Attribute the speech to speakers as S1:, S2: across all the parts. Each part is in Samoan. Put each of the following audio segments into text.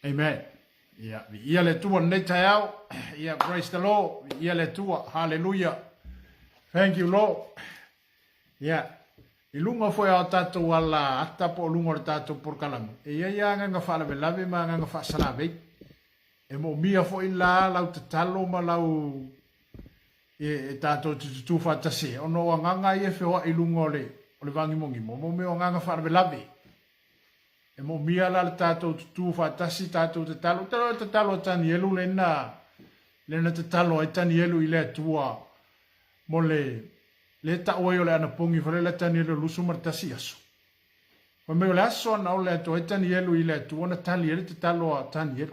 S1: Amen. Ia, viia le Atua lenei taeao. Ia, praise the Lord. Viia le Atua. Hallelujah. Thank you, Lord. Ia, i luga foi o tatou ala ata po o luga o le tatou polokalame, e i ai agaga faalavelave ma agaga faasalavei. E moomia foi la lau tatalo ma lau e, e tatou te tutū faatasi ai, ona o agaga ia e feoai i luga o le, o le vagimogimo, mo mea o agaga faalavelave. E moomia la le tatou tutū faatasi, tatou tatalo. Talo le tatalo a Tanielu lena, lena tatalo ai Tanielu i le Atua mo le, le tau ai o le anapogi fale la Tanielu 21 aso. Fai mai o le aso ana o le Atua ai Tanielu i le Atua na tali ai le tatalo a Tanielu.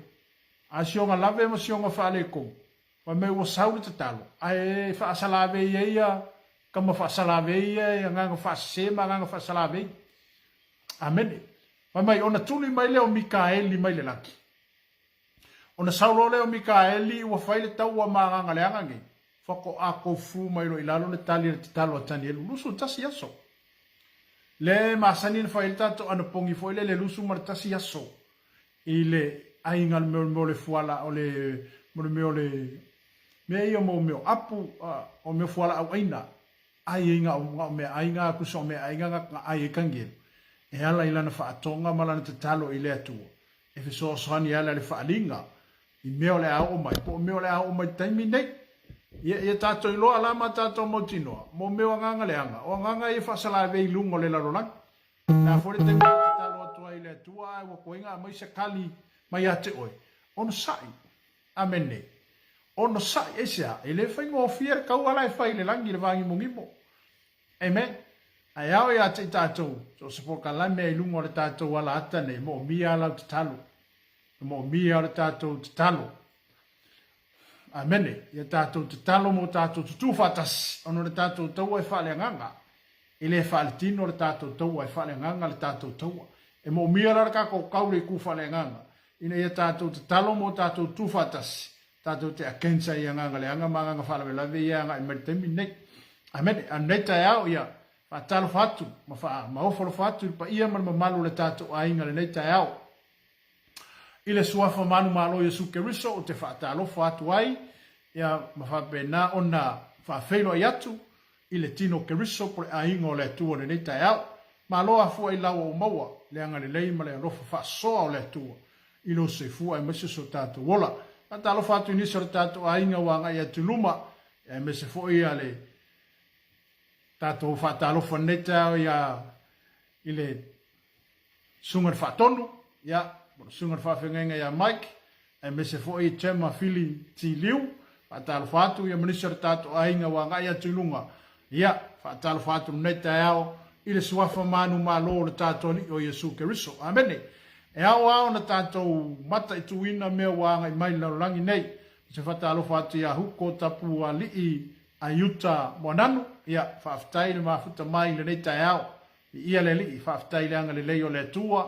S1: A sioga lave ma sioga faaletonu, Fai mai ua sau le tatalo, ae faasalavei ai ia tama faasalavei ia e agaga faasese ma agaga faasalavei. Amene. Fai mai, ona tuli mai lea o Mikaeli mai le lagi. Ona sau loa lea o Mikaeli ua fai le taua ma agaga leaga nei, faatoa tofu mai loa i lalo le tali a le tatalo a Tanielu, 21 aso. Le masani ona fai ai le tatou anapogi foi lele 21 aso. I le aiga le mea o le fuala o le mo le mea o le mea ia mo mea o apu o mea fualaau aina ai ai nga o mea ai nga kusa o mea ai nga nga ai ai kangelu e ala i lana faatoga ma lana tatalo i le Atua e fesoasoani e ala i le faaaliga i mea o le a oo mai po o mea o le a oo mai i le taimi nei. Ia, ia tatou iloa la ma tatou mautinoa mo mea o agaga leaga, o agaga ia faasalavei i luga o le lalolagi. O le a foi le taimi e tatalo atu ai i le Atua ae ua koiga aumai se kali mai ia te oe, onosai. Amene. Onosai. Aisea? E le faigofie le kaua la e fai i le lagi i le vāgimogimo. Amen. Ae ao ia te i tatou, so o se polokalame i luga o le tatou ala ata nei, moomia lau tatalo. Moomia le tatou tatalo. Amene. Ia tatou tatalo mo tatou tutū faatasi, ona o le tatou taua e faaleagaga. E le faaletino le tatou taua, e faaleagaga le tatou taua. E moomia la le tatou kau le itu faaleagaga, ina ia tatou tatalo mo tatou tutū faatasi, tatou te against ai i agaga leaga ma agaga faalavelave ia e agai mai le taimi lenei. Amene. A o lenei taeao, ia faatalofa atu ma faa, ma ofo alofa atu i le paia ma le mamalu o le tatou aiga i lenei taeao. I le Suafa manumalo Iesu Keriso ou te faatalofa atu ai, ia, ma faapena ona faafeiloai atu i le tino Keriso po le aiga o le Atua i lenei taeao. Malo afua i lau ua maua le agalelei ma le alofa faasoa o le Atua i lou soifua aemaise so tatou ola. Faatalofa atu i nisi o le tatou aiga ua agai atu i luma, aemaise foi ia le tatou faatalofa i lenei taeao ia i le Susuga i le Faatonu, ia, po o le Susuga i le Faafeagaiga ia Mike, aemaise foi Gemma Fili T. Liu, faatalofa atu, ia ma nisi o le tatou aiga ua agai atu i luga, ia, faatalofa atu i lenei taeao i le Suafa manumalo o le tatou Alii o Iesu Keriso. Amene. E ao lava ona tatou mataituina mea ua agai mai i le lalolagi nei. Ou te faatalofa atu ia Huko Tapualii Aiuta Moananu, ia, faafetai le mafuta mai i lenei taeao. Viia le Alii, faafetai i le agalelei o le Atua,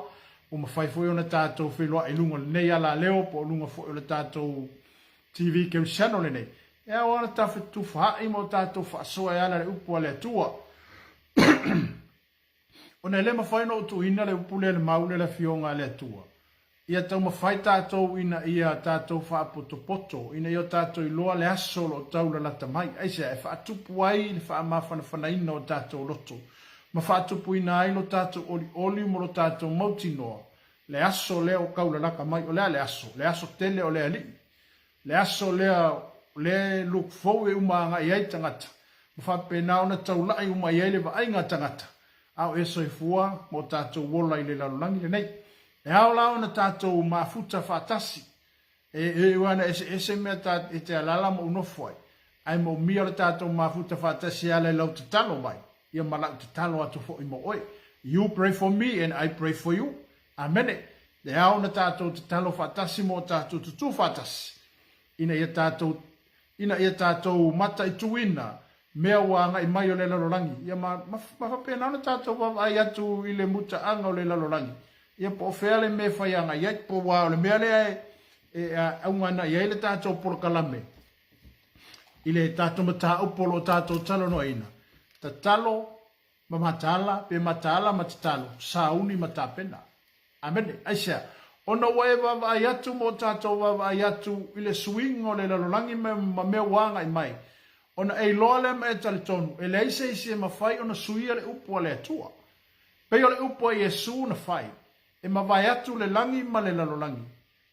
S1: ua mafai foi ona tatou feiloai i luga o lenei alaleo po o luga foi o le tatou TV Kerisiano lenei. E ao lava ona tafetufaai ma o tatou faasoa e ala i le upu a le Atua. Ona e le mafai ona ou tuuina le upu lea i le mau lea le Afioga a le Atua. Ia taumafai tatou ina ia tatou faapotopoto, ina ia o tatou iloa le aso o lo o tau lalata mai. Aisea? E faatupu ai le faamafanafanaina o tatou loto, ma faatupuina ai lo tatou olioli ma lo tatou mautinoa, le aso lea o tau lalata mai. O le a le aso? Le aso tele o le Alii. Le aso lea o lea e look forward e uma agai ai tagata, ma faapena ona taulai uma i ai le vaaiga a tagata, a o e soifua ma o tatou ola i le lalolagi lenei. E ao la ona tatou mafuta faatasi, e ui ana eseese mea ta e te alala ma ou nofo ai, ae moomia le tatou mafuta faatasi e ala i lau tatalo mai, ia ma lau tatalo atu foi mo oe. You pray for me and I pray for you. Amene. E ao ona tatou tatalo faatasi mo tatou tutū faatasi, ina ia tatou ina ia tatou mataituina mea ua agai mai o le lalolagi, ia ma, ma, ma faapena ona tatou vaavaai atu i le mutaaga o le lalolagi, ia po o fea le mea e fai agai ai, po ua o le mea lea e, e auga ana i ai le tatou polokalame i le tatou mataupu o lo o tatou talanoaina, tatalo ma mataala, pe mataala ma tatalo, sauni ma tapena. Amene. Aisea? Ona ua e vaavaai atu ma o tatou vaavaai atu i le suiga o le lalolagi ma mea ua agai mai, ona e iloa lea ma e talitonu, e leai se isi e mafai ona suia le upu a le Atua. Pei o le upu a Iesu na fai, E mavae atu le lagi ma le lalolagi,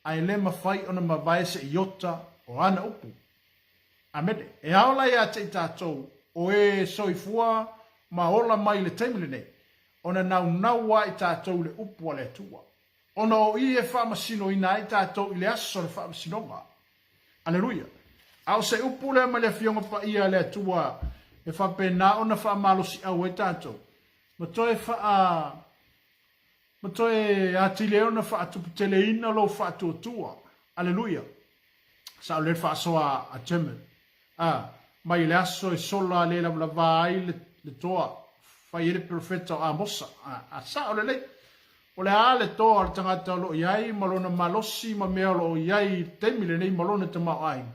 S1: ae le mafai ona mavae se iota o ana upu. Amene. E ao la ia te i tatou, o e soifua ma ola mai i le taimi lenei, ona naunau ai tatou i le upu a le Atua. Ona o i e faamasinoina ai tatou i le aso o le faamasinoga. Aleluia! A o se upu lea mai le Afioga Paia a le Atua e faapena ona faamalosiau ai tatou, ma toe faa, ma toe atili ai ona faatuputeleina lou faatuatua. Aleluia! Sa o lea le faasoa a German. A, mai le aso e sola le lavalava ai le, le toa, fai ai le perofeta o Amosa. A, a sao lelei. O le a le toa o le tagata o lo o i ai ma lona malosi ma mea o lo o i ai i le taimi lenei ma lona tamaoaiga.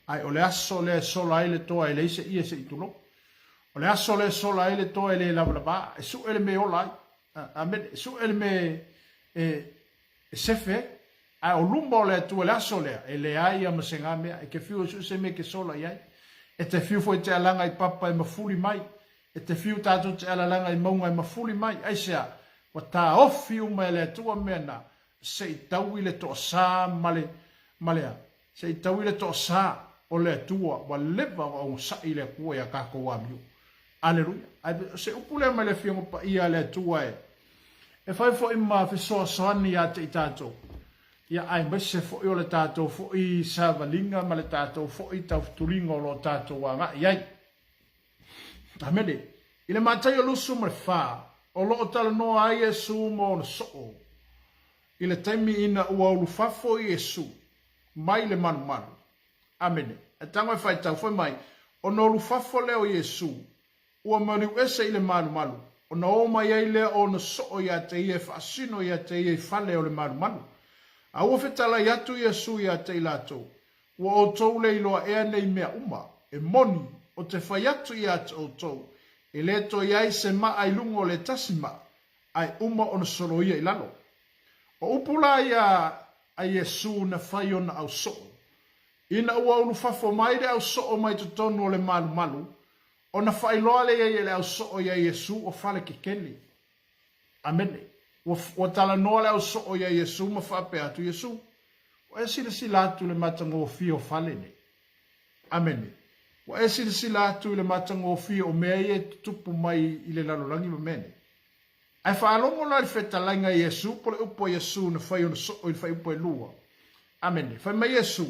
S1: Ae o le aso lea e sola ai le toa e leai se ie se i tulou. O le aso lea e sola ai le toa e le lavalava, e sue le mea e ola ai. Amene. E sue le mea e, e sefe ai. Ae o luma o le Atua i le aso lea, e leai a ma se ga mea. E te fiu e sue se mea e te sola i ai. E te fiu foi e te alaga i papa e mafuli mai. E te fiu tatou te alalaga i mauga e mafuli mai. Aisea? Ua taofi uma e le Atua mea na, se i taui le toasā ma le, ma le a? Se i taui le toasā o le Atua, ua leva ona onosai le Atua iā tatou amio. Aleluia. Ae o se upu lea mai le Afioga Paia a le Atua e, e fai foi ma fesoasoani ia te i tatou, ia aemaise foi o le tatou foi savaliga ma le tatou foi taufutuliga o lo o tatou agai i ai. Amene. I le Mataio 24, o lo o talanoa ai Iesu ma ona soo i le taimi ina ua ulufafo Iesu mai le malumalu. Amene. E tago e faitau, fai mai, Ona ulufafo lea o Iesu, ua maliu ese i le malumalu, ona o mai ai lea o ona soo ia te ia e faasino ia te ia i fale o le malumalu. A ua fetalai atu Iesu ia te i latou, Ua outou le iloa ea nei mea uma, e moni, o te fai atu ia te outou, e le toe i ai se maa i luga o le tasi maa, ae uma ona soloia i lalo. O upu la ia a Iesu na fai ona au soo. Ina ua ulufafo mai le au soo mai totonu o le malumalu, ona faailoa lea i e le au soo ia Iesu o fale kekele. Amene. Ua, ua talanoa le au soo ia Iesu ma faapea atu, Iesu, ua e silasila atu i le matagofie o fale nei. Amene. Ua e silasila atu i le matagofie o mea ia e tutupu mai i le lalolagi ma mea nei. Ae faalogo la i le fetalaiga a Iesu po o le upu a Iesu na fai ona soo i le fuaiupu e lua. Amene. Fai mai Iesu,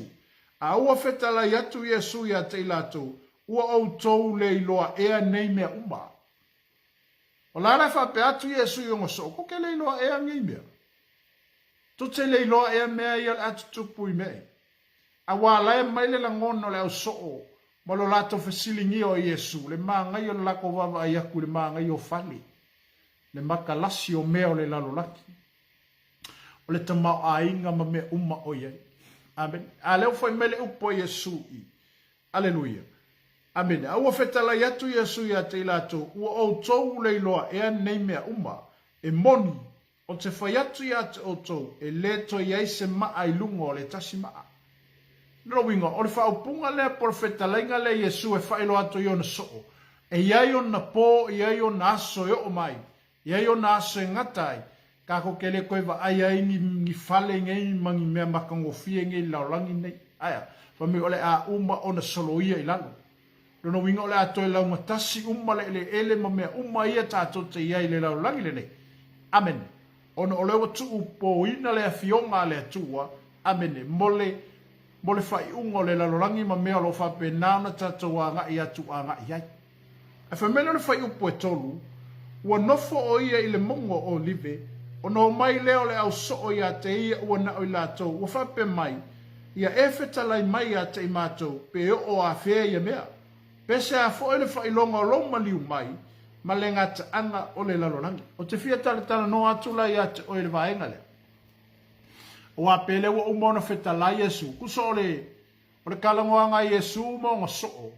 S1: A ua fetalai atu Iesu ia te i latou, ua outou le iloa ea nei mea uma. O la la e faapea atu Iesu i ona soo, ko ke le iloa ea nei mea. To te le iloa ea mea ia o le a tutupu i mea ia. Auā la e mai le lagona o le au soo ma lo latou fesiligia o Iesu, le manaia o le latou vaavaai atu i le manaia o fale, le matalasi o mea o le lalolagi, o le tamaoaiga ma mea uma o i ai. Amene. A lea ua fai mai le upu a Iesu i, Aleluia. Amene. A ua fetalai atu Iesu ia te i latou, Ua outou le iloa ea nei mea uma, e moni, O te fai atu ia te outou, e le toe i ai se maa i luga o le tasi maa. Lona uiga, o le faaupuga lea po o le fetalaiga lea Iesu e faailoa atu i ona soo, e i ai ona po, e i ai ona aso e oo mai, e i ai ona aso e gata ai, tatou te le toe vaai ai ni, ni fale nei ma ni mea matagofie nei i le lalolagi nei. Aea, fai mai o le a uma ona soloia i lalo. Lona uiga o le a toe laugatasi uma le eleele ma mea uma ia tatou te i ai i le lalolagi lenei. Amene. Ona o lea ua tuupōina le Afioga a le Atua, amene, mo le, mo le faaiuga o le lalolagi ma mea o lo o faapena ona tatou agai atu agai ai. Ae fai mai lea o le fuaiupu e tolu, Ua nofo o ia i le mauga o Olive, ona omai lea o le au soo ia te ia ua na o i latou, ua faapea mai, Ia e fetalai mai ia te i matou, pe oo afea ia mea? Pe se a foi le faailoga o lou maliu mai, ma le gataaga o le lalolagi? Ou te fia talatalanoa atu la ia te oe i le vaega lea. Aua pe lea ua uma ona fetalai Iesu, tusa o le, o le talanoaga a Iesu ma ona soo,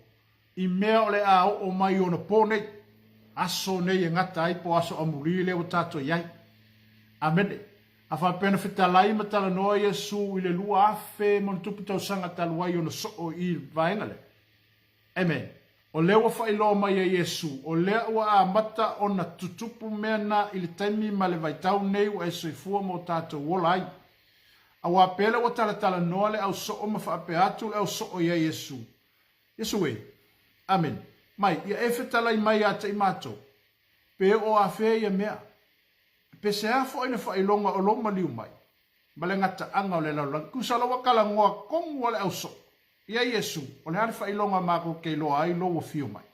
S1: i mea o le a oo mai i ona pō nei, aso nei e gata ai po o aso amuli lea ua tatou i ai. Amene. A faapea na fetalai ma talanoa Iesu i le 2000 ma ona tupu tausaga talu ai ona soo i le vaega lea. Amen. O lea ua faailoa mai e Iesu, o lea ua amata ona tutupu mea na i le taimi ma le vaitau nei ua e soifua ma o tatou ola ai. Aua pele ua talatalanoa le au soo ma faapea atu le au soo ia Iesu, Iesu e! Amen. Mai, ia e fetalai mai ia te i matou, pe o afea ia mea? Pe se a foi le faailoga o lou maliu mai, ma le gataaga o le lalolagi? Tusa la ua talanoa tonu a le au soo ia Iesu, o le a le faailoga matou te iloa ai lou afio mai?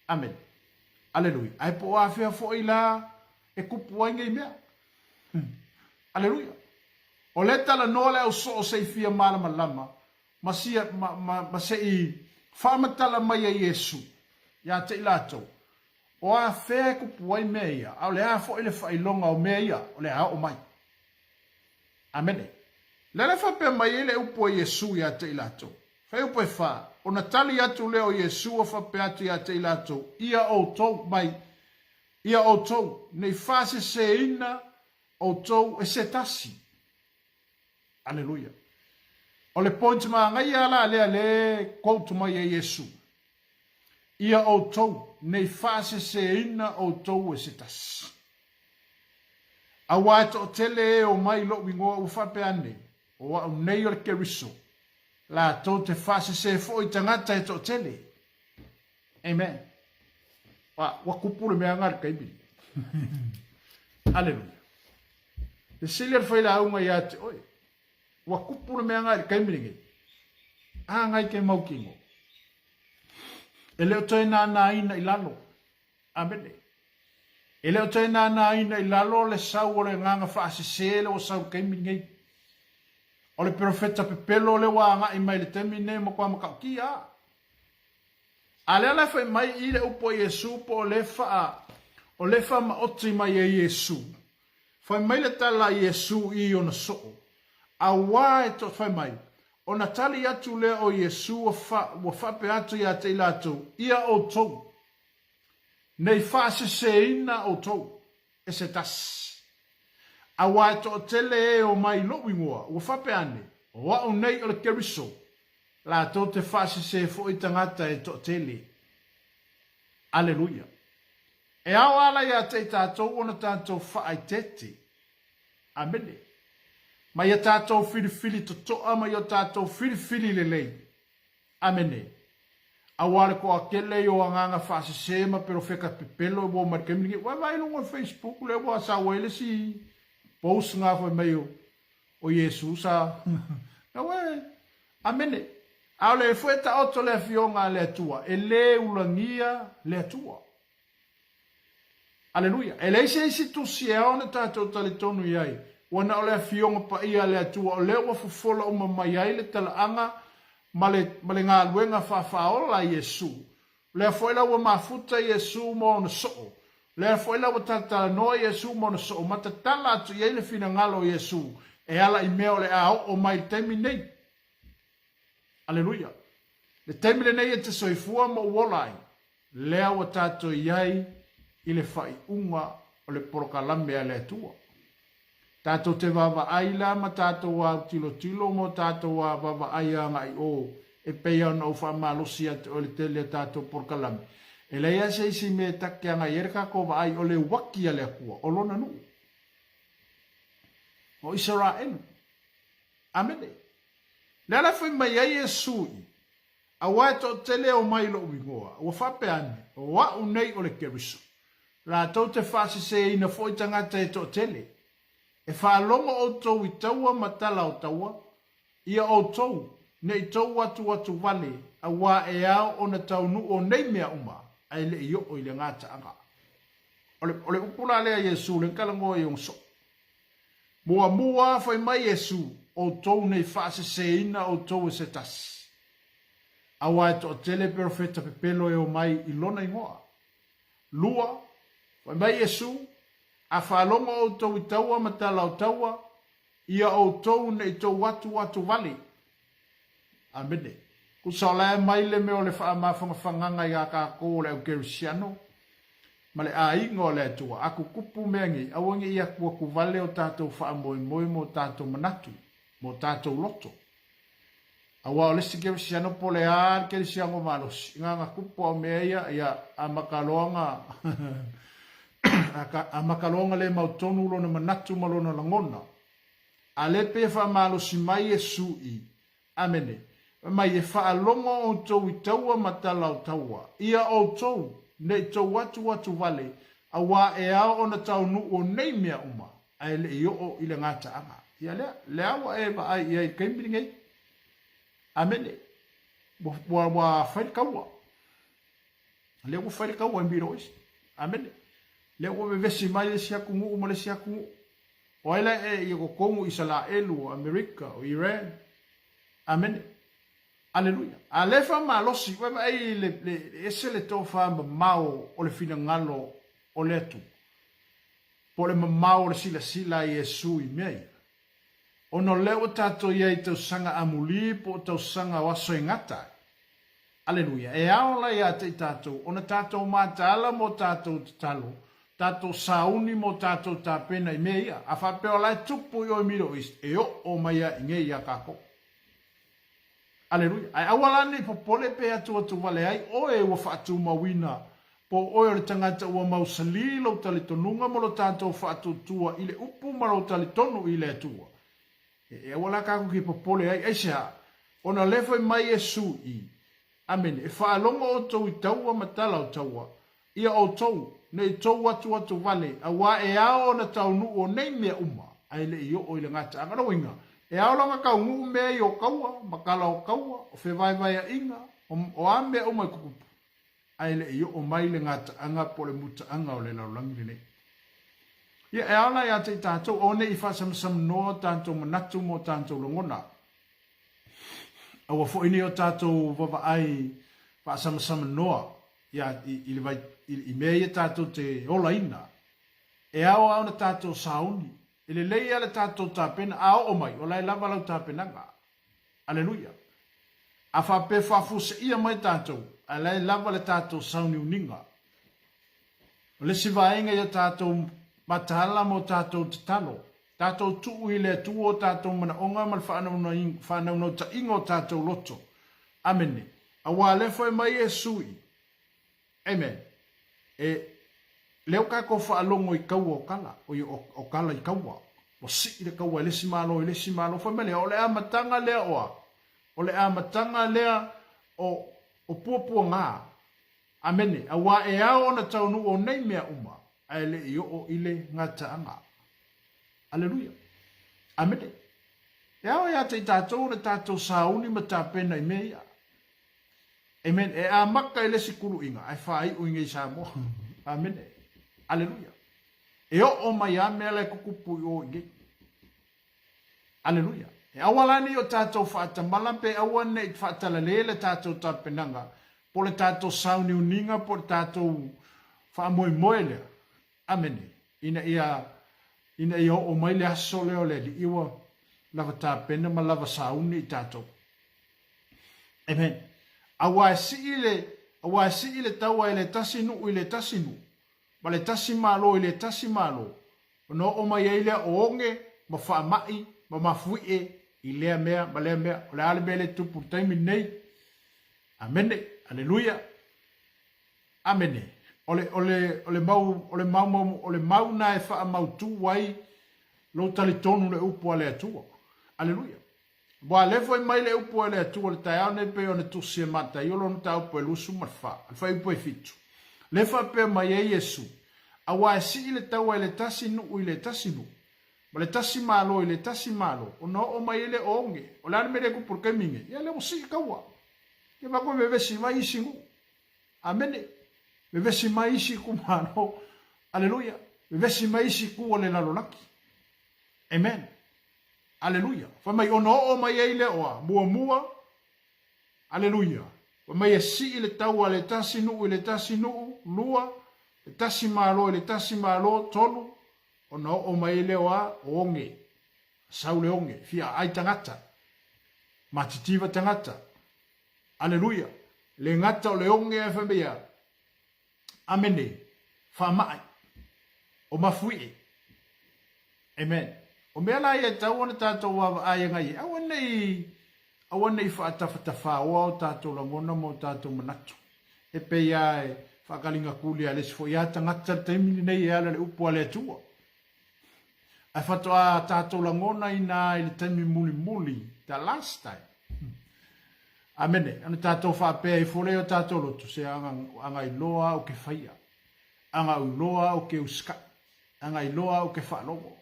S1: Amen. Aleluia. Ae po o afea foi la e tupu ai nei mea? Aleluia. O lea talanoa le au soo se i fia malamalama ma sia, ma, ma, ma se i faamatala mai e Iesu ia te i latou, o afea e kupu ai mea ia, a o le a foi le faailoga o mea ia o le a oo mai. Amene. Lea la e faapea mai ai le upu a Iesu ia te i latou. Fuaiupu e fa, ona tali atu lea o Iesu a faapea atu ia te i latou, Ia outou mai, ia outou, nei faaseseina outou e se tasi. Aleluia. O le point manaia la lea le quote mai e Iesu. Ia outou, nei faaseseina outou e se tasi. Aua e toatele e omai i lou igoa ua faapea ane, o au nei o le Keriso, latou te faasese foi i tagata e toatele. Amen. Ua, ua kupu le mea nga le taimi. Aleluia. Fesili a le failauga ia te oe, ua kupu le mea nga i le taimi lenei. A ngai ke mautino. E le o toe nānāina i lalo. Amene. E le o toe nānāina i lalo le sau o le agaga faasese le ua sau i le taimi lenei. O le perofeta pepelo le ua agai mai i le taimi lenei matua matautia a. A lea la e fai mai i le upu a Iesu po o le faa o le faamaoti mai e Iesu. Fai mai le tala a Iesu i ona soo, Auā e to fai mai, ona tali atu lea o Iesu ua fa ua faapea atu ia te i latou, Ia outou, nei faaseseina outou e se tasi. Auā e toatele e omai i lou igoa, ua faapea ane, O au nei o le Keriso, latou te faasese foi tagata e toatele. Aleluia. E ao ala ia te i tatou ona tatou faaeteete. Amene. Ma ia tatou filifili totoa ma ia tatou filifili lelei. Amene. Aua le toatele i o agaga faasese ma perofeka pepelo e ua omai i le taimi lenei. Ua vaai i luga o le Facebook lea ua sau ai le isi post nga fai mai o O Iesu sa Aue! Amene! A o le foi e taoto le Afioga a le Atua, e le ulagia le Atua. Aleluia! E leai se isi tusi e ao ona tatou talitonu i ai, ua na o le Afioga Paia a le Atua o lea ua fofola uma mai ai le talaaga ma le, ma le galuega faafaaola a Iesu, O lea foi la ua mafuta Iesu ma ona soo. O lea foi la ua talatalanoa Iesu ma ona soo ma tatala atu i ai le finagalo o Iesu e ala i mea o le a oo mai i le taimi nei. Aleluia! Le taimi lenei e te soifua ma ou ola ai, lea ua tatou i ai i le faaiuga o le polokalame a le Atua. Tatou te vaavaai la ma tatou autilotilo ma o tatou vaavaai agai i o e pei ona ou faamalosi ia te oe le tele o tatou polokalame. E leai lava se isi mea e take agai i ai le tatou vaai o le uaki a le Atua, o Lona nuu, o Isaraelu. Amene. Lea la e fai mai ai Iesu i, Aua e toatele e omai i lou igoa, ua faapea ane, O au nei o le Keriso. Latou te faaseseina foi tagata e toatele. E faalogo outou i taua ma tala o taua, ia outou, ne i tou atuatu wale, auā e ao ona taunuu o nei mea uma, ae le i oo i le gataaga. O le, o le upu la lea a Iesu, le talanoa i ona soo. Muamua fai mai Iesu, Outou nei faaseseina outou e se tasi. Aua e toatele perofeta pepelo e omai i lona igoa. Lua, fai mai Iesu, A faalogo outou i taua ma tala o taua, ia outou ne i tou atu atu wale. Amene. Tusa o la e mai le mea o le faamafangafagaga ia tatou o le au kerisiano. ma le aiga o le Atua, a tutupu mea nei, aua ne i atuatuvale o tatou faamoemoe ma o tatou manatu, ma o tatou loto. Aua o le isi kerisiano po o le a le kerisiano malosi, na ona tupu lava o mea ia, ia amata loa ona amata loa ona le mautonu lona manatu ma lona lagona. A lea pei e faamalosi mai Iesu i, Amene. Fai mai, E faalogo outou i taua ma tala o taua, ia outou, ne i tou atuatu vale, auā e ao ona taunuu o nei mea uma, ae le i oo i le gataaga. Ia lea, lea ua e vaai i ai i le taimi lenei. Amene. Ua, ua, ua fai le taua. Lea ua fai le taua i Middle East. Amene. Lea ua vevesi mai le isi atunuu ma le isi atunuu. O ai la e i totonu o Isalaelu, o Amerika, o Iran? Amene. Aleluia. A lea e faamalosi, ua e vaai i le, le, ese le tofa mamao o le finagalo o le Atua, po o le mamao o le silasila a Iesu i mea ia. Ona o lea ua tatou i ai i tausaga amuli po o tausaga o aso e gata ai. Aleluia. E ao la ia te i tatou ona tatou mataala mo tatou tatalo, tatou sauni mo tatou tapena i mea ia. A faapea o la e tupu i o i Middle East, e oo mai a i nei ia tatou. Aleluia. Ae aua la ne i popole pe atuatuvale ai oe ua faatumauina, po o oe o le tagata ua mausali lou talitonuga ma lo tatou faatuatua i le upu ma lou talitonu i le Atua. E aua la tatou te popole ai. Aisea? Ona lea fai mai Iesu i, Amene, e faalogo outou i taua ma tala o taua, ia outou, ne i tou atuatu vale, auā e ao ona taunuu o nei mea uma, ae le i oo i le gataaga. O lona uiga, e ao la ona taunuu mea ia o taua, ma tala o taua, o fevaevaeaiga, o, o a mea uma e tutupu, ae le i oo mai le gataaga po o le mutaaga o le lalolagi lenei. Ia, e ao la ia te i tatou, aua ne i faasamsamanoa o tatou manatu ma o tatou lagona. Aua foi ne i o tatou vavaai faasamsamanoa ia, i, i, le vai, i, i mea ia tatou te olaina. E ao lava ona tatou sauni. E lelei lava le tatou tapena, a oo mai, o la e lava lau tapenaga. Aleluia. A faapea faafuaseia mai tatou, ae la e lava le tatou sauniuniga. O le isi vaega ia tatou mataala ma o tatou tatalo, tatou tuu i le Atua o tatou manaoga ma le faanaunautaiga o tatou loto. Amene. Aua lea fai mai Iesu i. Amen. E, lea ua tatou faalogo i kaua o kala, o, o, o kala i kaua. Ua sii le kaua i le isi Malo i le isi Malo. Fai mai lea, o le amataga lea o a? O le amataga lea o, o puapuaga. Amene. Aua e ao ona taunuu o nei mea uma, ae le i oo i le gataaga. Aleluia. Amene. E ao ia te i tatou ona tatou sauni ma tapena i mea ia. Amen. E amata i le isi kuluiga, ae faaiu i nei Samoa. Amene. Aleluia. E oo mai a mea la e tutupu i o i nei. Aleluia. E aua la nei o tatou faatamala pe aua nei faatalale le tatou tapenaga po le tatou sauniuniga po le tatou faamoemoe lea. Amene. Ina ia, ina ia oo mai le aso lea o le Alii ua lava tapena ma lava sauni i tatou. Amen. Aua e sii le, aua e sii le taua e le tasi nuu i le tasi nuu, ma le tasi malo i le tasi malo, ona oo mai ai lea o oge ma faamai ma mafuie i lea mea ma lea mea. O le a le mea lea e tupu i le taimi lenei? Amene. Aleluia. Amene. O le, o le, o le mau, o le mau, mau, o le mau na e faamautu ai lou talitonu le upu a le Atua. Aleluia. Ua lea foi mai le upu a le Atua i le taeao nei pei ona tusi e Mataio lona mataupu e 24, le fuaiupu e 7. Lea faapea mai ai Iesu, Aua e sii le taua i le tasi nuu i le tasi nuu, ma le tasi malo i le tasi malo, ona oo mai ai lea o oge. O le a le mea lea e tupu i le taimi nei? Ia lea ua sii taua. Ia vaai koe vevesi mai isi nuu. Amene. Vevesi mai isi itumalo. Aleluia. Vevesi mai isi itu o le lalolagi. Amen. Aleluia. Fai mai ona oo mai ai lea o a? Muamua. Aleluia. Fai mai e sii le taua a le tasi nuu i le tasi nuu, lua, le tasi malo i le tasi malo, tolu, ona oo mai ai lea o a? O oge. Sau le oge, fia aai tagata. Matitiva tagata. Aleluia. Le gata o le oge ae fai mai a? Amene. Faamai. O mafuie. Amen. O mea la ia e tatau ona tatou vaavaai agai i ai, aua ne i, aua ne i faatafatafaoa o tatou lagona ma o tatou manatu. E pei lava e faakaligakuli a le isi foi lava tagata i le taimi lenei e ala i le upu a le Atua. Ae faatoa tatou lagonaina i le taimi mulimuli, the last time. Amene. Ona tatou faapea ifo lea i o tatou loto, se agailoa au ke faia, agauloa au ke usikai, agailoa au ke faalogo.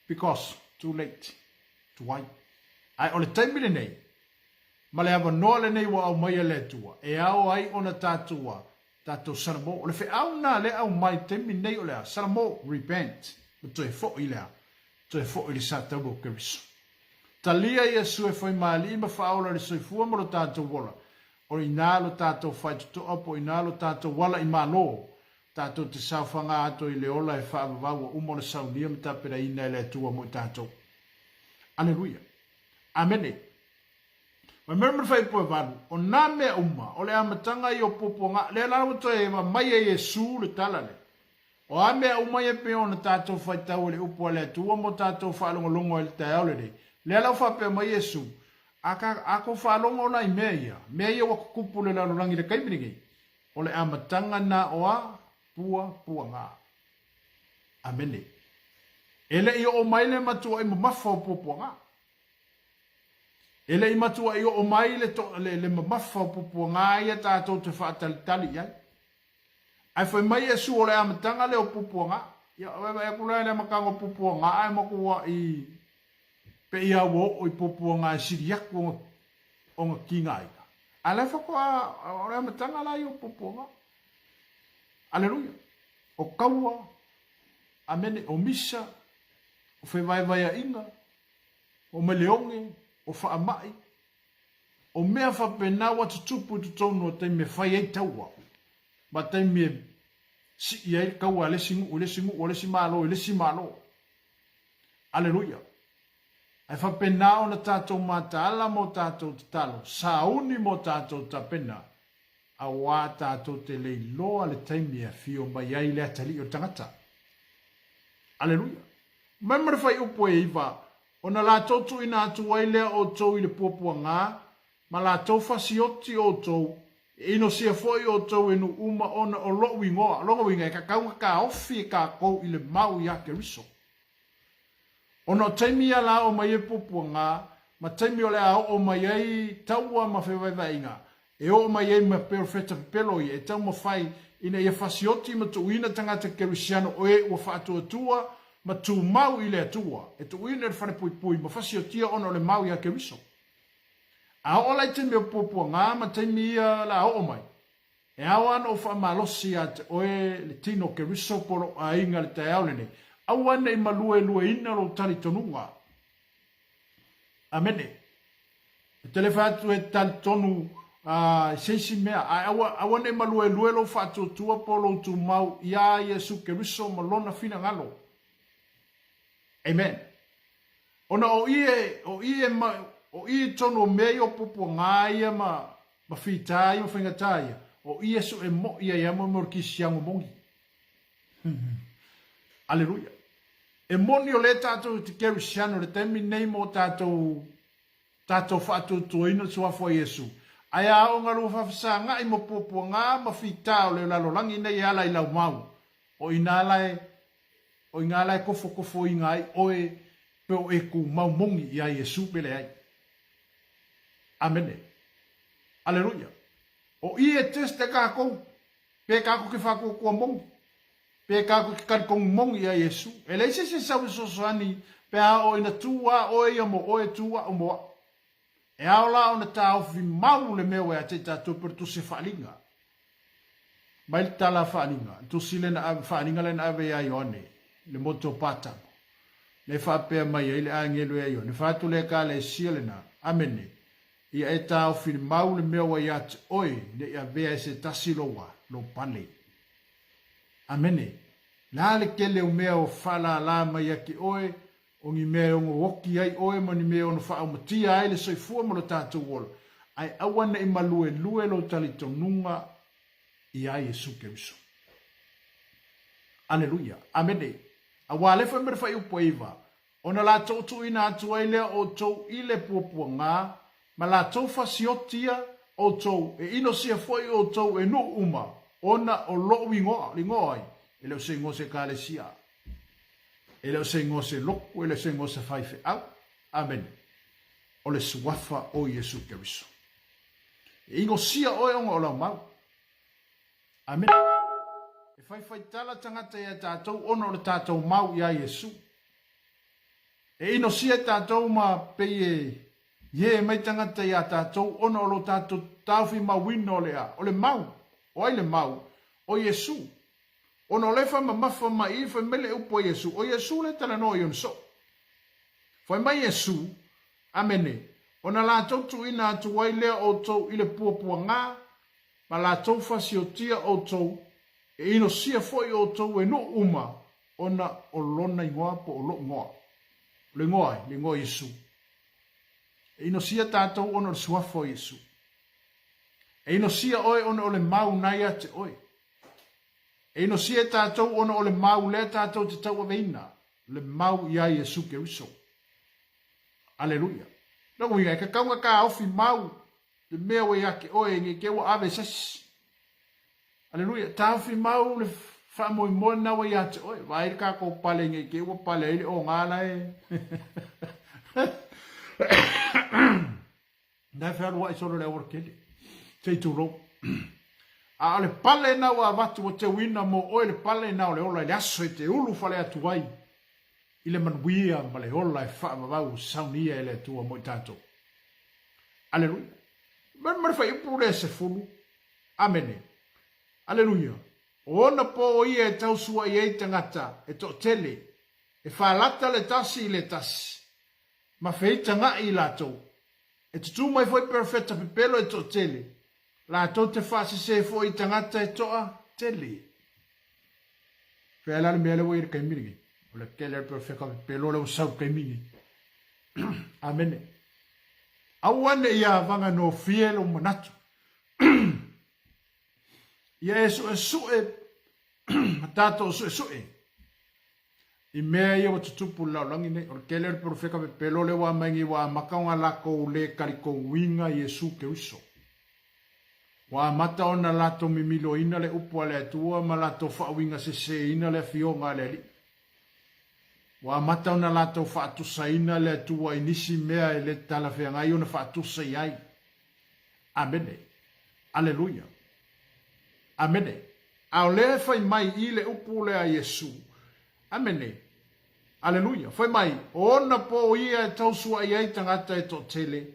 S1: Because too late, tuai. Ae o le taimi lenei, ma le avanoa lenei ua aumaia e le Atua, e ao ai ona tatou a, tatou salamo. O le feau lena lea aumai i le taimi lenei o le a, salamo, repent, ma toe foi i le a, toe foi i le sa taua o Keriso. Talia Iesu e fai ma Alii ma Faaola i le soifua ma lo tatou ola, o ina lo tatou faitotoa po o ina lo tatou ala i Malo, tatou te saofaga ato i le ola e faavavau ua uma ona saunia ma tapenaina e le Atua mo i tatou. Aleluia. Amene. Fai mai ma le fuaiupu e valu, o nā mea uma, o le amataga ia o puapuaga, lea la ua toe aumai e Iesu le tala lea. O a mea uma ia pei ona tatou faitau i le upu a le Atua ma o tatou faalogologo ai i le taeao lenei, lea la ua faapea mai Iesu, A ka, a kou faalogo la i mea ia, mea ia ua kukupu i le lalolagi i le taimi lenei, o le amataga na o a puapuaga. Amene. E le i oo mai le matuaʻi mamafa o puapuaga. E le i matuaʻi oo mai le, to, le, le mamafa o puapuaga ia tatou te faatalitali i ai. Ae fai mai Iesu o le amataga lea o puapuaga. Ia, vaevae atu la i le amataga o puapuaga ae matuaʻi pei lava ua oo i puapuaga e sili atu ona, ona tigaina. A o la e faatoa, o le amataga la ia o puapuaga. Aleluia. O taua, amene, o misa, o fevaevaeaiga, o meleoge, o faamai, o mea faapena ua tutupu i totonu o taimi e fai ai taua, ma taimi e sii ai le taua a le isi nuu i le isi nuu, a le isi Malo i le isi Malo. Aleluia! Ae faapena ona tatou mataala mo tatou tatalo, sauni mo tatou tapena, auā tatou te le iloa le taimi e afio mai ai le atalii o le tagata. Aleluia! Mai ma le fuaiupu e iva, ona latou tuuina atu ai lea outou i le puapuaga, ma latou fasioti outou, e inosia foi outou e nuu uma ona o lou igoa. O lona uiga, e tatau ona taofi e tatou i le mau iā Keriso. Ona o taimi ia la oo mai ai puapuaga, ma taimi o le a oo mai ai taua ma fevaevaeaiga, e oo mai ai ma perofeta pepelo ia, e taumafai ina ia fasioti ma tuuina tagata kerisiano o e ua faatuatua ma tumau i le Atua, e tuuina i le falepuipui ma fasiotia ona o le mau iā Keriso. A oo la i taimi o puapuaga ma taimi ia la oo mai, E ao ana ou faamalosi ia te oe le tino o Keriso po o lou aiga i le taeao lenei, aua ne i maluelueina lou talitonuga. Amene. E te le fai atu e talitonu i se isi mea, ae aua, aua ne i maluelue lou faatuatua po o lou tumau iā Iesu Keriso ma Lona finagalo. Amen. Ona o i e, o i e, o i i tonu o mea ia o puapuaga ia ma, ma fitā ia ma faigata ia, o i e suʻe moʻi ai a mo mea o le kisiano moni. Aleluia. E moni o lea tatou i te kerisiano i le taimi nei mo tatou, tatou faatuatuaina le Suafa o Iesu. Ae a oo ina lua faafesagaʻi ma puapuaga ma fitā o le lalolagi nei e ala i lau mau, o inā la e O i ina la e kofokofoina ai oe pe o e kumau moni iā Iesu pe leai. Amene. Aleluia. O i e test e kākou, pe kākou ke whātuatua moni, pe kākou ke kalikonu moni iā Iesu. E leai se isi e sau e fesoasoani pe a oo ina tū a oe ia mo oe, tū a'u mo a'u. E ao la ona taofi mau le mea ua ia te i tatou pe o le tusi faaaliga. Mai le tala faaaliga, le tusi lea na ave, faaaliga lea na ave ia Ioane, le motu o Patamo. Lea e faapea mai ai le agelu ia Ioane, fai atu le Ekalesia lena, Amene, ia e taofi mau le mea ua ia te oe, ne i avea e se tasi lou a, lou pale. Amene. Le a le tele o mea o faalala mai ia te oe, O ni mea e ono oki ai oe ma ni mea e ono faaumatia ai le soifua ma lo tatou ola, ae aua ne i maluelue lou talitonuga iā Iesu Keriso. Aleluia. Amene. Auā le fai mai le fuaiupu e iva, ona latou tuuina atu ai lea o outou i le puapuaga, ma latou fasiotia outou, e inosia foi outou e nuu uma, ona o lou igoa, le igoa ai, e le o se igoa o se ekalesia, e le o se igoa o se lotu, e le o se igoa o se faifeau. Amene. O le Suafa o Iesu Keriso. E inosia oe ona o lau mau. Amene. E faifaitala tagata ia tatou ona o le tatou mau ia Iesu. E inosia tatou ma pei e ie mai tagata ia tatou ona o lo tatou taofi mauina o le a? O le mau. O ai le mau? O Iesu. Ona o lea e faamamafa mai i, fai mai le upu a Iesu, o Iesu lea e talanoa i ona soo. Fai mai Iesu, Amene, ona latou tuuina atu ai lea outou i le puapuaga, ma latou fasiotia outou, e inosia foi outou e nuu uma, ona o lona igoa po o lou igoa. O le igoa ai? Le igoa o Iesu. E inosia tatou ona o le suafa o Iesu. E inosia oe ona o le mau na ia te oe. E inosia e tatou ona o le mau lea tatou te tauaveina, le mau iā Iesu Keriso. Aleluia. Lona uiga, e tatau ona taofi mau le mea ua ia te oe nei te ua ave i se isi. Aleluia. Taofi mau le faamoemoe lena ua ia te oe. Vaai le tatou pale nei te ua pale ai le oga la e. Na e fealuai solo le aualatele. Se i tulou. A o le pale na ua avatu ua teuina mo oe le pale na o le ola i le aso e te ulu fale atu ai i le manuia ma le ola e faavavau saunia e le Atua mo i tatou. Aleluia. Ma le fuaiupu lea 10. Amene. Aleluia. O ona pō ia e tausua'i ai tagata e toatele, e falata le tasi i le tasi, ma feitaga'i i latou. E tutū mai foi perofeta pepelo e toatele, latou te faasese foi i tagata e toa tele. Fea la le mea lea ua i le taimi lenei. O le tele o le perofeta pepelo lea ua sau i le taimi lenei. Amene. Aua ne i avaganofie lou manatu. Ia e suesue ma tatou suesue i mea ia ua tutupu i le lalolagi nei. O le tele o le perofeta pepelo lea ua aumai nei ua amata ona latou le talitouina Iesu Keriso. Ua amata ona latou mimiloina le upu a le Atua ma latou faauiga seseina le Afioga a le Alii. Ua amata ona latou faatusaina le Atua i nisi mea e le talafeagai ona faatusa i ai. Amene. Aleluia. Amene. A o lea e fai mai i le upu lea a Iesu. Amene. Aleluia. Fai mai, o ona pō ia e tausua'i ai tagata e toatele,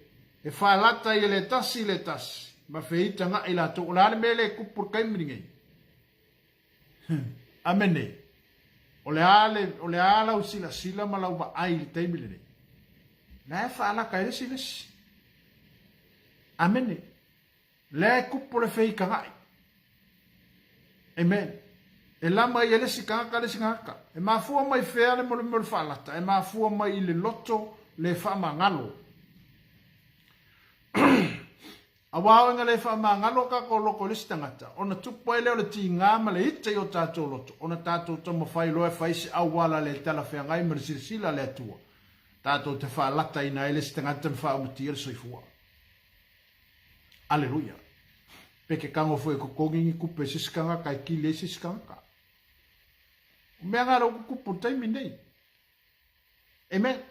S1: e falata ai e le tasi i le tasi, ma feitaga'i latou. O le a le mea lea e tupu i le taimi lenei? Amene. O le a le, o le a lau silasila ma lau vaai i le taimi lenei? La e faalata ai le isi i le isi. Amene. Lea e kupu le feitaga'i. Amen. E lama ai e le isi tagata le isi tagata. E mafua mai fea le mea o le faalata? E mafua mai i le loto le faamagalo. Aua o ina le faamagalo o tatou loto i le isi tagata, ona tupu ai lea o le tiga ma le ita i o tatou loto, ona tatou taumafai loa e fai se auala le talafeagai ma le silasila a le Atua, tatou te faalataina ai le isi tagata ma faaumatia le soifua. Aleluia. Pe ke kago foi e totogi ni tupe e se isi tagata e kili ai se isi tagata. O mea na lea ua tutupu i le taimi lenei. Amen.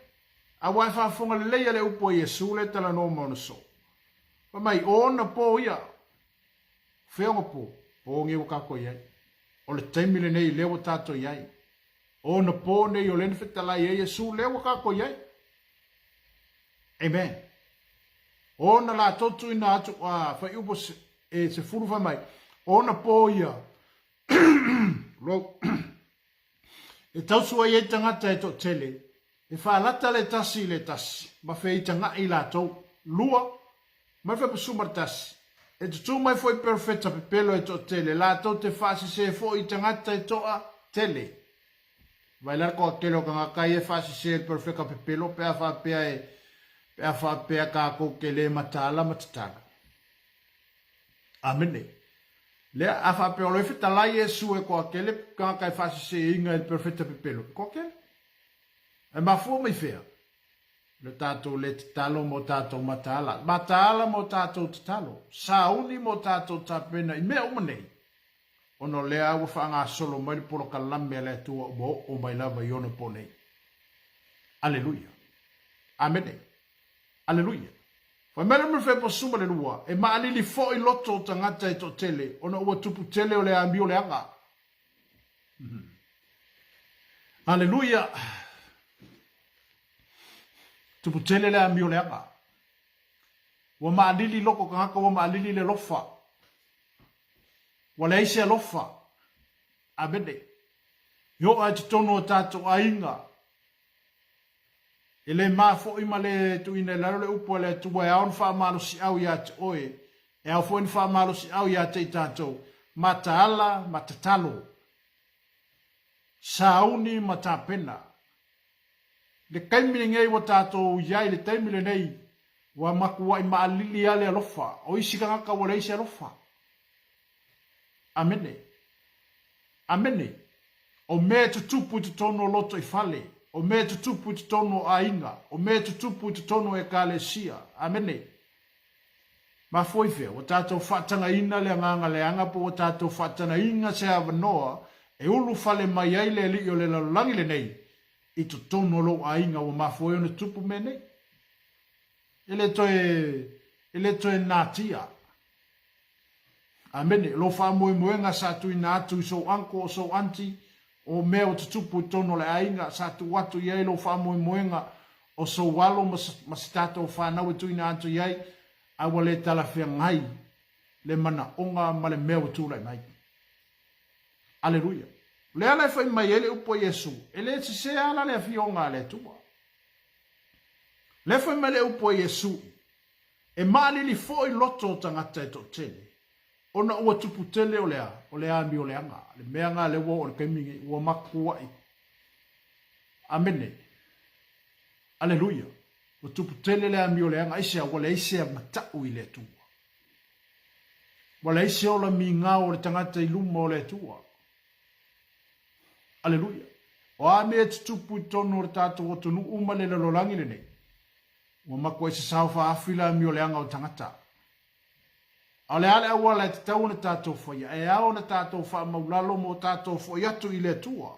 S1: Aua e faafofoga lelei a le upu a Iesu lea e talanoa ma ona soo. Fai mai, o ona pō ia. Fea ona pō? Pō nei ua tatou i ai. O le taimi lenei lea ua tatou i ai. O ona pō nei o lea na fetalai ai Iesu lea ua tatou i ai. Amen. O ona latou tuuina atu, a, fuaiupu e 10 fai mai, o ona pō ia. Lo. E tausu ai ai tagata e toatele, e faalata le tasi i le tasi, ma feitagaʻi latou. Lua, mai 21, E tutū mai foi perofeta pepelo e toatele, latou te faasese foi i tagata e toa tele. Vai la le toatele o tagata ia e faasese i le perofeta pepelo pe a faapea e, pe a faapea tatou te le mataala ma tatalo. Amene. Lea, a faapea o lo e fetalai Iesu e toatele tagata e faaseseina e le perofeta pepelo, e toatele. Ae mafua mai fea? Le tatou le tatalo mo tatou mataala. Mataala mo tatou tatalo. Sauni mo tatou tapena i mea uma nei. Ona o lea ua faagasolo mai le polokalame a le Atua ua oo mai lava i ona po nei. Aleluia. Amene. Aleluia. Fai mai le Mefepo 12, e maalili foi loto o tagata e toatele, ona ua tupu tele o le amio leaga. Aleluia. Tupu tele le amio leaga. Ua maalili loko tagata, ua maalili le alofa. Ua leai se alofa. Amene. E oo lava i totonu o tatou aiga, e le ma foi ma le tuuina i lalo le upu a le Atua e ao ona faamalosiau ia te oe, e ao foi ona faamalosiau ia te i tatou, mataala ma tatalo, sauni ma tapena. I le taimi lenei ua tatou i ai i le taimi lenei, ua matuai maalili lava le alofa. O isi tagata ua leai se alofa. Amene. Amene. O mea e tutupu i totonu o lotoifale, o mea e tutupu i totonu o aiga, o mea e tutupu i totonu o Ekalesia. Amene. Mafua i fea? Ua tatou faatagaina le agaga leaga po ua tatou faatagaina se avanoa e ulufale mai ai le alii o le lalolagi lenei i totonu o lou aiga ua mafua ai ona tupu mea nei. E le toe, e le toe natia. Amene. O lou faamoemoega sa tuuina atu i sou uncle o sou aunty, o mea ua tutupu i totonu o le aiga, sa tuu atu i ai lou faamoemoega o sou alo ma, ma se tatou fanau e tuuina atu i ai, a ua le talafeagai le manaoga ma le mea ua tulai mai. Aleluia. O le ala e fai mai ai le upu a Iesu, e le sese ala le afioga a le Atua. Lea fai mai le upu a Iesu, E maalili foi loto o tagata e toatele, ona ua tupu tele o le a? O le amioleaga, le mea nga lea ua oo i le taimi nei, ua matuai. Amene. Aleluia. Ua tupu tele le amioleaga, aisea? Ua leai se matau i le Atua. Ua leai se ola migao o le tagata i luma o le Atua. Aleluia. O a mea e tutupu i totonu o le tatou atunuu ma le lalolagi lenei, Ua matuai sasao faaafi le amioleaga o tagata. A o le a le auala e tatau ona tatou faia? E ao ona tatou faamaulalo mo tatou foi atu i le Atua.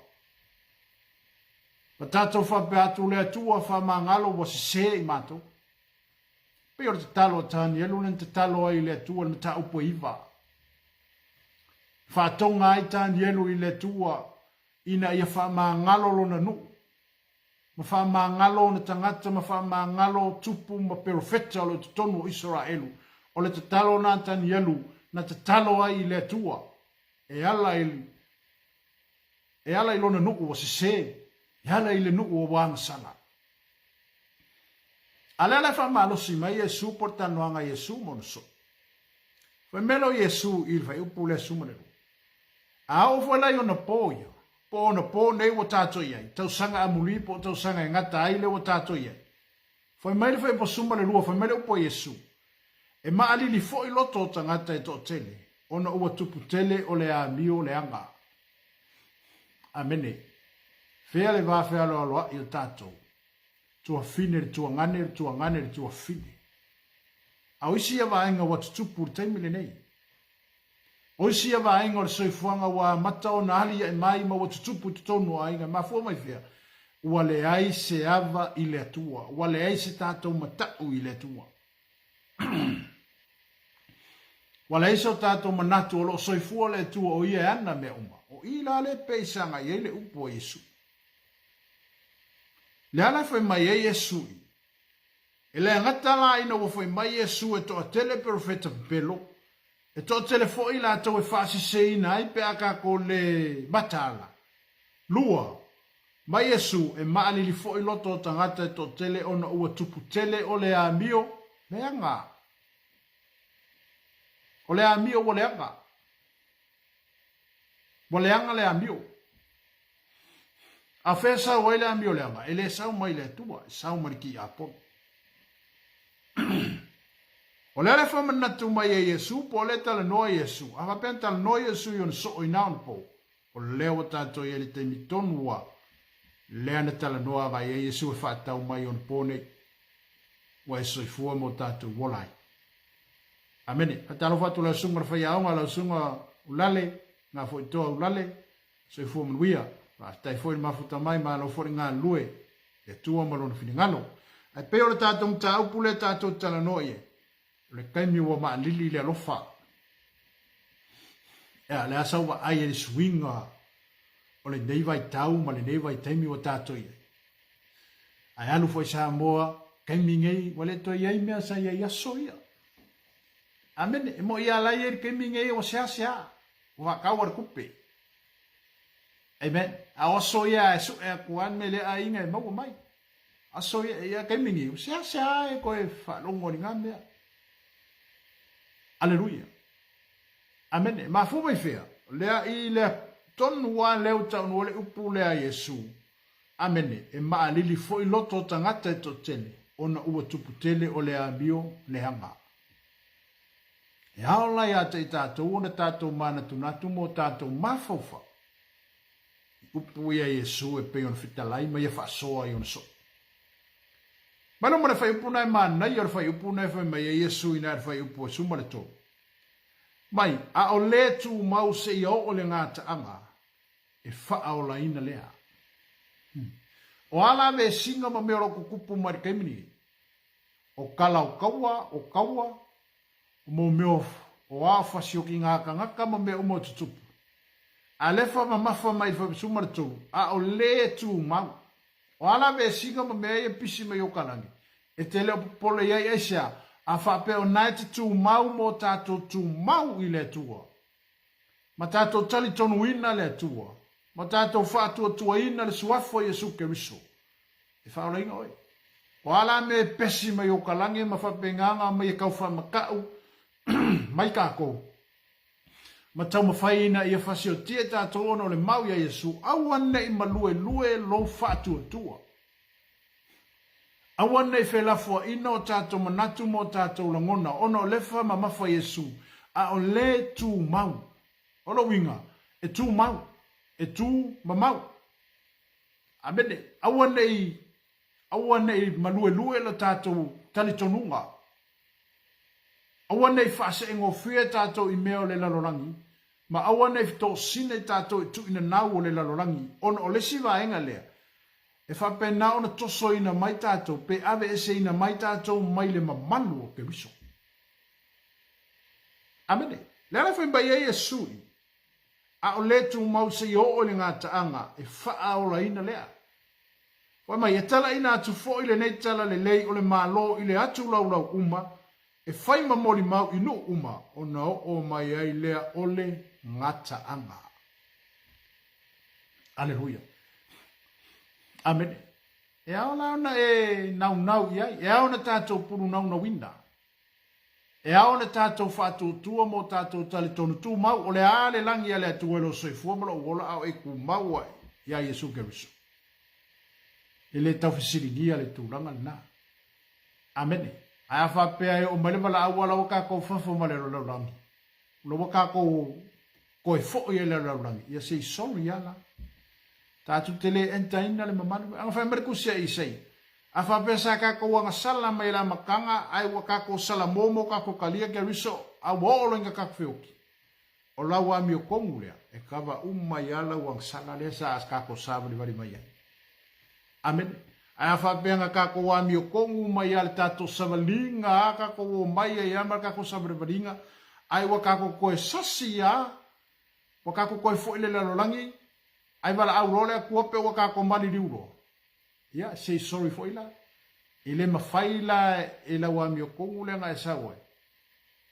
S1: Ma tatou faapea atu, Le Atua faamagalo ua sese i matou. Pei o le tatalo a Tanielu lea na tatalo ai i le Atua i le mataupu e iva. Faatoga ai Tanielu i le Atua ina ia faamagalo lona nuu ma faamagalo ona tagata ma faamagalo tupu ma perofeta o lo o i totonu o Isaraelu. O le tatalo na a Tanielu na tatalo ai i le Atua e ala i e ala i lona nuu ua sese, e ala i le nuu ua agasala. A lea la e faamalosi mai Iesu po o le talanoaga a Iesu ma ona soo. Fai mai lea o Iesu i le fuaiupu lea 12. A oo foi la i ona po ia, po o ona po nei ua tatou i ai, tausaga amuli po o tausaga e gata ai lea ua tatou i ai. Fai mai le fuaiupu 12, fai mai le upu a Iesu, E maalili foi loto o tagata e toatele, ona ua tupu tele o le amio leaga. Amene. Fea le va fealoaloa'i o tatou? Tuafine le tuagane, le tuagane le tuafine. A o isi ia vaega ua tutupu i le taimi lenei. O isi ia vaega o le soifuaga ua amata ona aliae mai ma ua tutupu i totonu o aiga. E mafua mai fea? Ua leai se ava i le Atua. Ua leai se tatou mata'u i le Atua. Ua leai so tatou manatu o lo o soifua le Atua o Ia e ana mea uma. O i la lea e pei saga i ai le upu a Iesu. Le ala e fai mai ai Iesu i, E le gata la ina ua fai mai Iesu e toatele perofeta pepelo, e toatele foi i latou e faaseseina ai pe a tatou le mataala. Lua, mai Iesu e maalili foi loto o tagata e toatele ona ua tupu tele o le amio leaga. O le amio ua leaga. Ua leaga le amio. A fea e sau ai le amio leaga? E le sau mai le Atua, e sau mai le tiapono. O le a le faamanatu mai e Iesu, po o lea e talanoa Iesu, a faapea na talanoa Iesu i ona soo i na ona po, o lea ua tatou i ai i le taimi tonu ua lea na talanoa agai ai Iesu e faatau mai i ona po nei, ua e soifua ma o tatou ola ai. Amene. Faatalofa atu lau susuga le faiaoga, lau susuga Ulale, Gafoitoa Ulale, soifua manuia. Faafetai foi le mafuta mai, malo foi le galulue i le Atua ma Lona finagalo. Ae pei o le tatou mataupu lea tatou te talanoa i ai, o le taimi ua maalili le alofa. Ea, le a sau vaai ai le suiga o lenei vaitau ma lenei vaitaimi ua tatou i ai. Ae alu foi Samoa, taimi nei, ua le toe i ai mea sa i ai aso ia. Amene, e moi a la i ai le taimi nei ua seasea, ua faatau a le tupe. Amen. A o aso ia e sue atu lava le mea lea aiga e maua mai. Aso ia, ia taimi nei, ua seasea e toe faalogo i lena mea. Aleluia. Amene. E mafua mai fea? Lea i lea tonu lava lea ua taunuu ai le upu lea a Iesu. Amene. E maalili foi loto o tagata e toatele, ona ua tupu tele o le amio leaga. E ao la ia te i tatou ona tatou manatunatu mo tatou mafaufau i upu ia Iesu e pei ona fetalai ma ia faasoa i ona soo. Mai loma le faiupu na e manaia o le faiupu na e fai mai ai Iesu ina le faiupu e suma le tolu. Mai, a o le tumau seia oo le gataaga e faaolaina lea. O a la vesiga ma mea o lo o tutupu mai le taimi nei? O kala o kaua, o kaua, o mo mea o ao fasioki ngā kangaka ma mea uma o tutupu. A lefa mamafa mai le suma le tolu, a o le tumau. O a la vesiga ma mea ia pisi mai o ka langi, e te le o popole i ai aisea, a faapea o na e te tumau mo tatou tumau i le Atua. Ma tatou talitonuina le Atua, ma tatou faatuatuaina le Suafa o Iesu Keriso, e faaolaina oe. O a la mea e pesi mai o ka lagi ma faapegaga mai e kau faamakau mai kakou, ma taumafai ina ia fasiotia tatou ona o le mau ia Iesu, aua nei maluelue lou faatuatua. Aua nei felafoaina o tatou manatu ma o tatou lagona ona o lefa mamafa Iesu, a o le tumau. O lou uiga, e tumau, e tu mamau. Amene. Aua nei, aua nei maluelue lo tatou talitonuga. Aua nei faaseegofie tatou i mea o le lalolagi, ma aua nei fetoosina i tatou i tuuinanau o le lalolagi, ona o le isi vaega lea, e faapena ona tosoina mai tatou pe aveeseina mai tatou mai le mamalu o Keriso. Amene. Le ala fai mai ai Iesu i, a o le tumau seia oo i le gataaga e faaolaina lea. Fai mai, e talaina atu foi lenei tala lelei o le Malo i le atu laulau uma, e fai ma molimau i nuu uma, ona oo mai ai lea o le gataaga. Aleluia. Amene. E ao la ona e naunau i ai, e ao ona tatou pulunaunauina. E ao ona tatou faatuatua ma o tatou talitonu tumau, o le a le lagi a le Atua i lou soifua ma lou ola a o e tumau ai ia Iesu Keriso. E le tau fesiligia le tulaga lena. Amene. Ae a faapea e oo mai le valaau a la ua tatou fafo ma le lalolagi, o la ua tatou toe foi ai le lalolagi, ia se i sorry lava la. Tatou te le enter ina le mamalu. Aga fai mai le tusi a Isaia, A faapea sa tatou agasala mai le amataga ae ua tatou salamo mo tatou talia Keriso a ua oo loa ina tatou feoti, o lau amiotonu lea e kava uma ai lava lau agasala lea sa tatou savalivali mai ai. Amene. Ae a faapea na tatou amiotonu mai lava le tatou savaliga a tatou omai ai lava ma le tatou savalivaliga ae ua tatou toe sasi lava, ua tatou toe foi i le lalolagi ae valaau loa le Atua pe ua tatou maliliu loa, Ia, say sorry foi la. E le mafai la e lau amiotonu lea na e sau ai,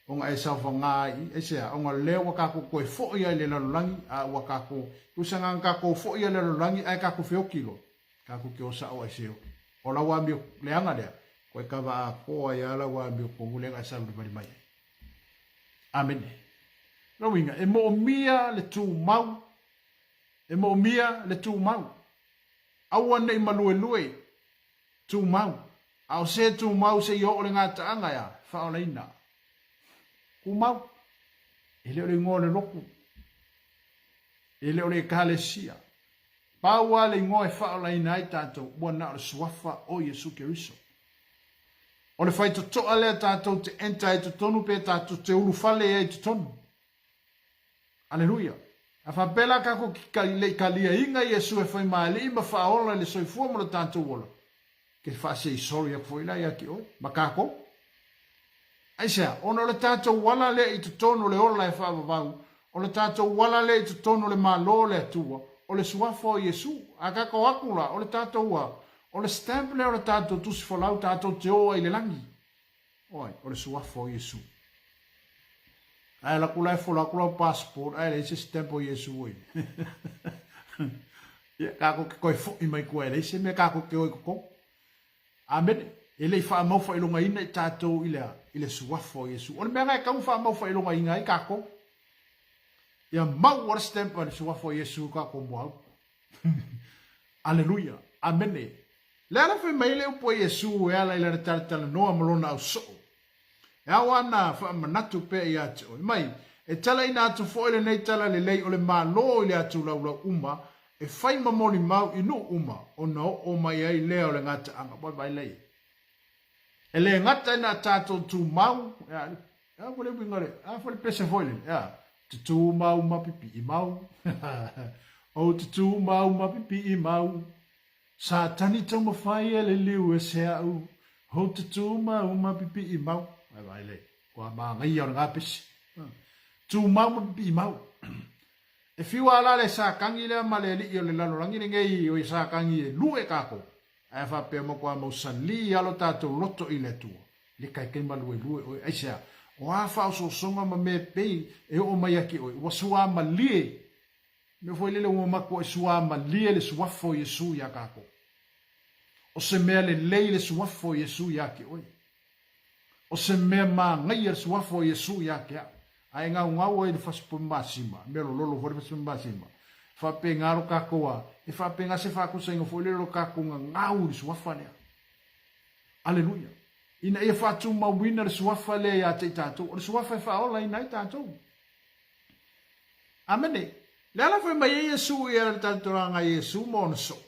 S1: ona e saofaga ai i, aisea? Ona lea ua tatou toe foi ai i le lalolagi, a ua tatou, tusa na ona tatou foi ai i le lalolagi ae tatou feoti loa, tatou te o sao ai se oki. O lau amio leaga lea, koe kava atoa ai lava lau amiotonu lea na e savalivali mai ai. Amene. Lona uiga, e moomia le tumau, e moomia le tumau. Aua ne i maluelue, tumau, a o se tumau seia oo le gataaga ea, faaolaina. Tumau. E le o le igoa o le lotu. E le o le ekalesia. Pau lava le igoa e faaolaina ai tatou, ua na o le Suafa o Iesu Keriso. O le faitotoa lea tatou te enter ai totonu pe tatou te ulufale ai totonu. Aleluia! A faapea la tatou te le i taliaina Iesu e fai ma Alii ma Faaola i le soifua ma lo tatou ola, ke faasei sorry atu foi la ia te oe ma tatou. Aisea? Ona o le tatou ala lea i totonu o le ola e faavavau, o le tatou ala lea i totonu o le Malo o le Atua, o le Suafa o Iesu. A tatou atu la, o le tatou a, o le stamp lea o le tatou tusi folau tatou te o ai i le lagi. O ai? O le Suafa o Iesu. Ae alu atu la e fola atu lau passport ae leai se stamp o Iesu o i ai. Ia, tatou te toe foi mai tua e leai se mea tatou te o i totonu. Amene. E le i faamau faailogaina i tatou i le a? I le Suafa o Iesu. O le mea lena e tatau ona faamau faailogaina ai tatou. Ia mau le stamp a le Suafa o Iesu i tatou muaau. Aleluia. Amene. Le ala fai mai le upu a Iesu e ala i lana talatalanoa ma lona ausoo. E ao ana faamanatu pea ia te oe. Mai, e talaina atu foi lenei tala lelei o le Malo i le atu laulau uma, e fai ma molimau i nuu uma, ona oo mai ai lea o le gataaga. Vaivai lea. E le gata ina tatou tumau, ea, ea foi le uiga le, a foi le pese foi lele, ea, te tumau ma pipii mau, o te tumau ma pipii mau, Satani taumafai e liliu e se a'u Hou te tumau ma pipii mau. Ai vai le, kua māngaia o le ngā pese. Tumau ma pipii mau. E whiua ala le sākangi lea ma le alii o le lalolagi lenei o i sākangi e lue kākou. Ae faapea ma kua mau salī alo tātou loto i le Atua. Le kaikai maluelue oe. Aisea, o a whaosoosonga ma mea pei e oo mai ake oe. Ua suā malie Mea foi lele ua matuai suamalie le Suafa o Iesu iā kākou. O se mea lelei le Suafa o Iesu iā te oe. O se mea māgaia le Suafa o Iesu iā te a'u. A e gaugau ai i le fasipoimasima, mea lololo foi le fasipoimasima, e faapena lo kākou a, e faapena se faatusaina foi lele o lo kākou gagau i le Suafa lea. Aleluia! Ina ia faatumauina le Suafa lea iā te i tātou. O le Suafa e faaolaina ai tātou. Amene. Le ala fai mai ai Iesu i ala le talitoraga a Iesu ma ona soo.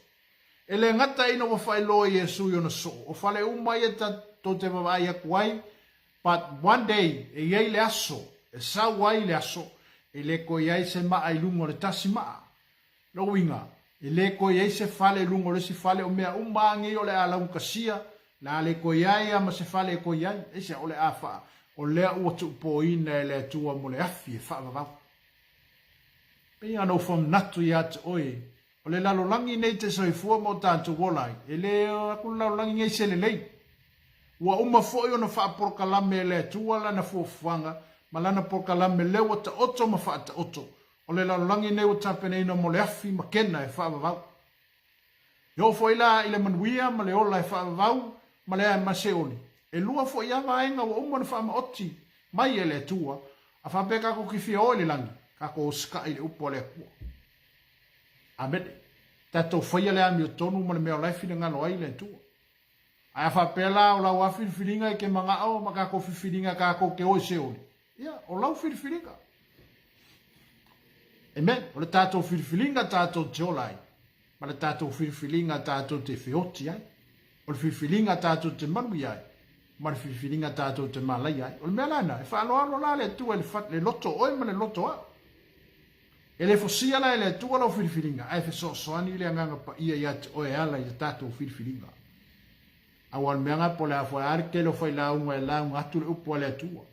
S1: E le gata ina ua faailoa Iesu i ona soo, o fale uma ia tou te vavaai atu ai, but one day e iai le aso, e sau ai le aso, e le toe iai se maa i luga o le tasi maa. Lou uiga, e le toe i ai se fale i luga o le isi fale, o mea uma a nei o le a laugatasia, le a le toe i ai a ma se fale e toe i ai. Aisea? O le a faa, o lea ua tuupoina e le Atua mo le afi e faavavau. Pei ona ou faamanatu ia te oe, o le lalolagi nei te soifua ma o tatou ola ai, e le o atu le lalolagi nei se lelei. Ua uma foi ona faapolokalame e le Atua lana fuafuaga ma lana polokalame lea ua taoto ma faataoto, O le lalolagi nei ua tapenaina mo le afi ma kena e faavavau. E oo foi la i le manuia ma le ola e faavavau ma le ma Seoli, e lua foi a vaega ua uma ona faamaoti mai e le Atua, a faapea tatou te fia o i le lagi, tatou ositaʻi i le upu a le Atua. Amene. Tatou faia le amiotonu ma le mea o la e finagalo ai le Atua. Ae a faapea la o lau a filifiliga e ke manao ma tatou filifiliga tatou te o i Seoli, ia, o lau filifiliga. Amen. O le tatou filifiliga tatou te ola ai, ma le tatou filifiliga tatou te feoti ai. O le filifiliga tatou te manuia ai, ma le filifiliga tatou te malaia ai. O le mea la lena, e faaaloalo la le Atua i le loto o oe ma le loto o a'u. E le fosia la e le Atua lau filifiliga, ae fesoasoani le Agaga Paia ia te oe e ala i le tatou filifiliga. Aua o le mea lena po o le a foi a le tele o failauga e lauga atu le upu a le Atua.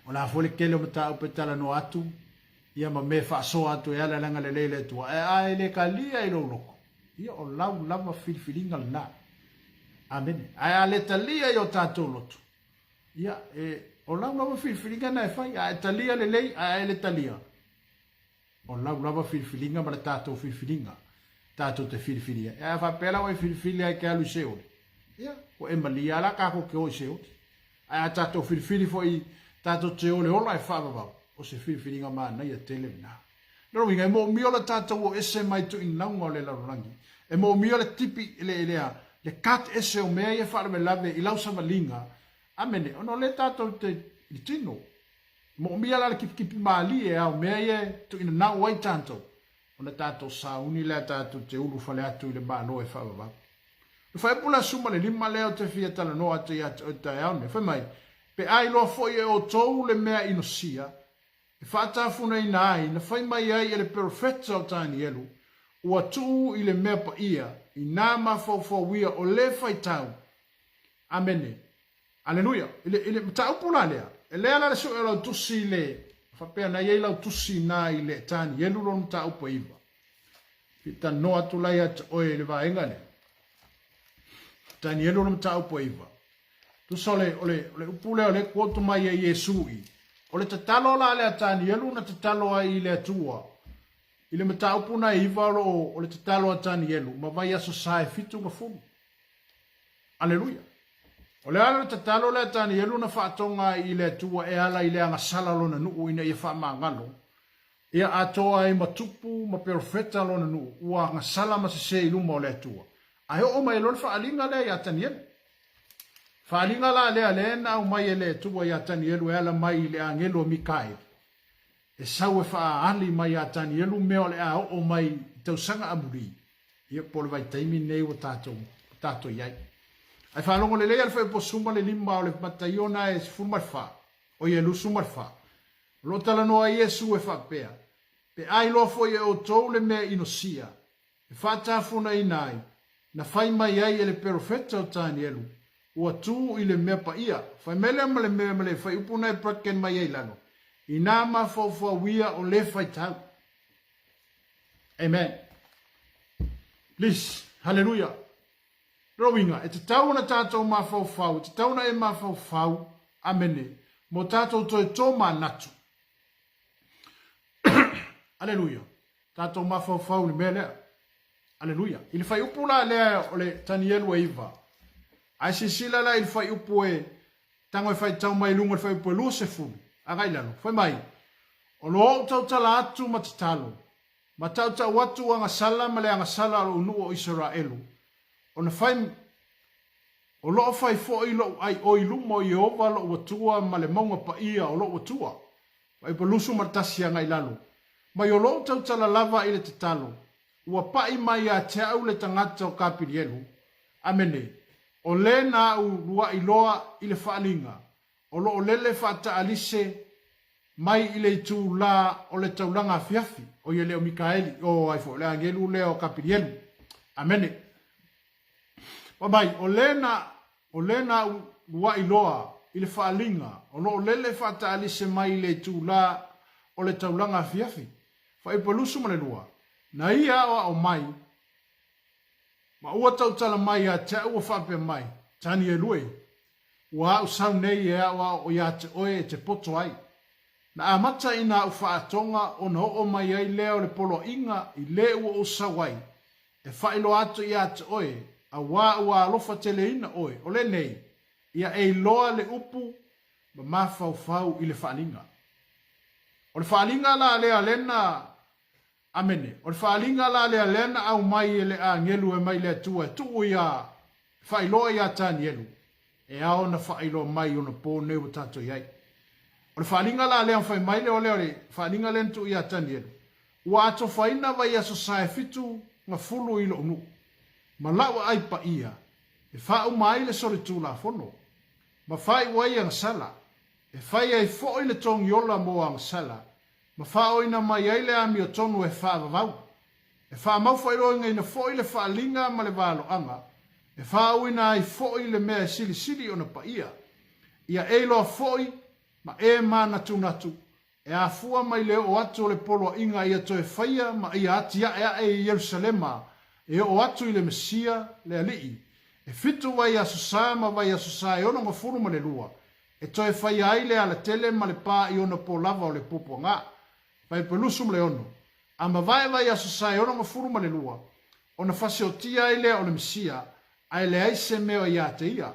S1: O le a foi le tele o mataupu e talanoa atu, ia ma mea e faasoa atu e ala i le agalelei o le Atua, ae a e le talia i lou loto, ia o lau lava filifiliga lena. Amene. Ae a le talia i o tatou loto, Ia, e, o lau lava filifiliga na e fai, a e talia lelei, ae a e le talia, o lau lava filifiliga ma le tatou filifiliga, tatou te filifilia. E a faapea la ua e filifili ai ke alu i Seoli, ia, ua e malia la kākou ke o i Seoli. Ae a tatou filifili foi tatou te o le ola e faavavau, o se filifiliga manaia tele lena. Lona uiga, e moomia le tatou o ese mai tuinauga o le lalolagi. E moomia le tipi, le, le, le cut ese o mea ia faalavelave i lau savaliga. Amene. Ona o lea tatou te, i le tino. E moomia la le kipkipi malie a o mea ia e tuuinanau ai tatou, ona tatou sauni lea tatou te ulufale atu i le Malo e faavavau. O le faaiupu la 15 lea ou te fia talanoa atu ia te oe taeao nei, fai mai, Pe a iloa foi e outou le mea inosia, e faatafunaina ai, na fai mai ai e le perofeta o Tanielu, ua tuu i le mea paia, inā mafaufauia o le faitau. Amene. Aleluia. I le, i le mataupu la lea, e lea la le sue o lau tusi i le, faapea na i ai lau tusi na i le Tanielu lona mataupu e 9. Fia talanoa atu la ia te oe i le vaega lea. Tanielu lona mataupu e 9. Tusa o le, o le, o le upu lea o le quote mai e Iesu i. O le tatalo la lea Tanielu na tatalo ai i le Atua. I le mataupu na e 9 o loo, o le tatalo a Tanielu, ma vaiaso sa e 70. Aleluia. O le ala o le tatalo lea Tanielu na faatoga ai i le Atua e ala i le agasala o lona nuu ina ia faamagalo, ia atoa ai ma tupu ma perofeta lona nuu ua agasala ma sese i luma o le Atua. Ae oo mai loa le faaaliga lea ia Tanielu. Faaaliga la lea lea na aumai e le Atua ia Tanielu e ala mai i le agelu o Mikaeli, e sau e faaali mai ia Tanielu mea o le a oo mai i tausaga amuli, ia po o le vaitaimi lenei ua tatou, ua tatou i ai. Ae faalogo lelei a le fuaiupu 15 o le Mataio na e 14, oi e 24, o lo o talanoa ai Iesu e faapea, Pe a iloa foi e outou le mea inosia, e faatafunaina ai, na fai mai ai e le perofeta o Tanielu, ua tu i le mea paia. Fai mai lea ma le mea ma le fuaiupu na e bracket mai ai i lalo, inā mafaufauia o le faitau. Amen. Please. Hallelujah. Lona uiga, e tatau ona tatou mafaufau, e tatau ona e mafaufau, amene, mo tatou toe tōmanatu. Aleluia. Tatou mafaufau i le mea lea. Aleluia. I le fuaiupu la lea o le Tanielu e 9, ae silasila la i le fuaiupu e tago e faitau mai i luga o le fuaiupu e 20, agai i lalo, fai mai, O lo ou tautala atu ma tatalo, ma tautau atu agasala ma le agasala o lou nuu o Isaraelu, ona fai, o loo fai foi lou aioi i luma o Ieova lou Atua ma le mauga paia o lou Atua. Fuaiupu 21 agai i lalo, Mai o lou tautala lava i le tatalo, ua pai mai ia te au le tagata o Kapilielu, Amene, o le na au luaʻi loa i le faaliga, o lo o lele faataalise mai i le itu la o le taulaga afiafi, o ia le o Mikaeli, o ai foi, o le agelu lea o Kapilielu. Amene. Fai mai, o le na, o le na au luaʻi loa i le faaliga, o lo o lele faataalise mai i le itu la o le taulaga afiafi. Fuaiupu 22, Na ia aoao mai, ma ua tautala mai ia te au ua faapea mai, Tanielu e, ua au sau nei e aoao ia te oe e te poto ai. Na amata i na au faatoga ona oo mai ai lea o le poloaiga i le ua ou sau ai, e faailoa atu ia te oe, auā ua alofa teleina oe, o lenei, ia e iloa le upu ma mafaufau i le faaliga. O le faaliga la lea lena Amene. O le faaaliga la lea lea na aumai e le agelu e mai le Atua e tuu ia e faailoa iā Tanielu, e ao ona faailoa mai i ona pō nei ua tatou i ai. O le faaaliga la lea na fai mai lea o lea o le faaaliga lea na tuu iā Tanielu, Ua atofaina vaiaso sa e 70 i lou nuu, ma lau aai paia, e faauma ai le solitulafono, ma faaiu ai agasala, e fai ai foi le togiola mo agasala, ma faaoina mai ai le amiotonu e faavavau, e faamaufaailoagaina foi le faaliga ma le valoaga, e faauina ai foi le mea e silisili ona paia. Ia e iloa foi ma e manatunatu, e afua mai le oo atu o le poloaiga ia toe faia ma ia atiaeae i Ierusalema e oo atu i le Mesia, le Alii, e 7 vaiaso sa ma vaiaso sa e 62, e toe faia ai le alatele ma le pā i ona pō lava o le puapuaga. 86, a mavae vaiaso sa e 62, ona fasiotia ai lea o le Mesia, ae leai se mea o ia te ia.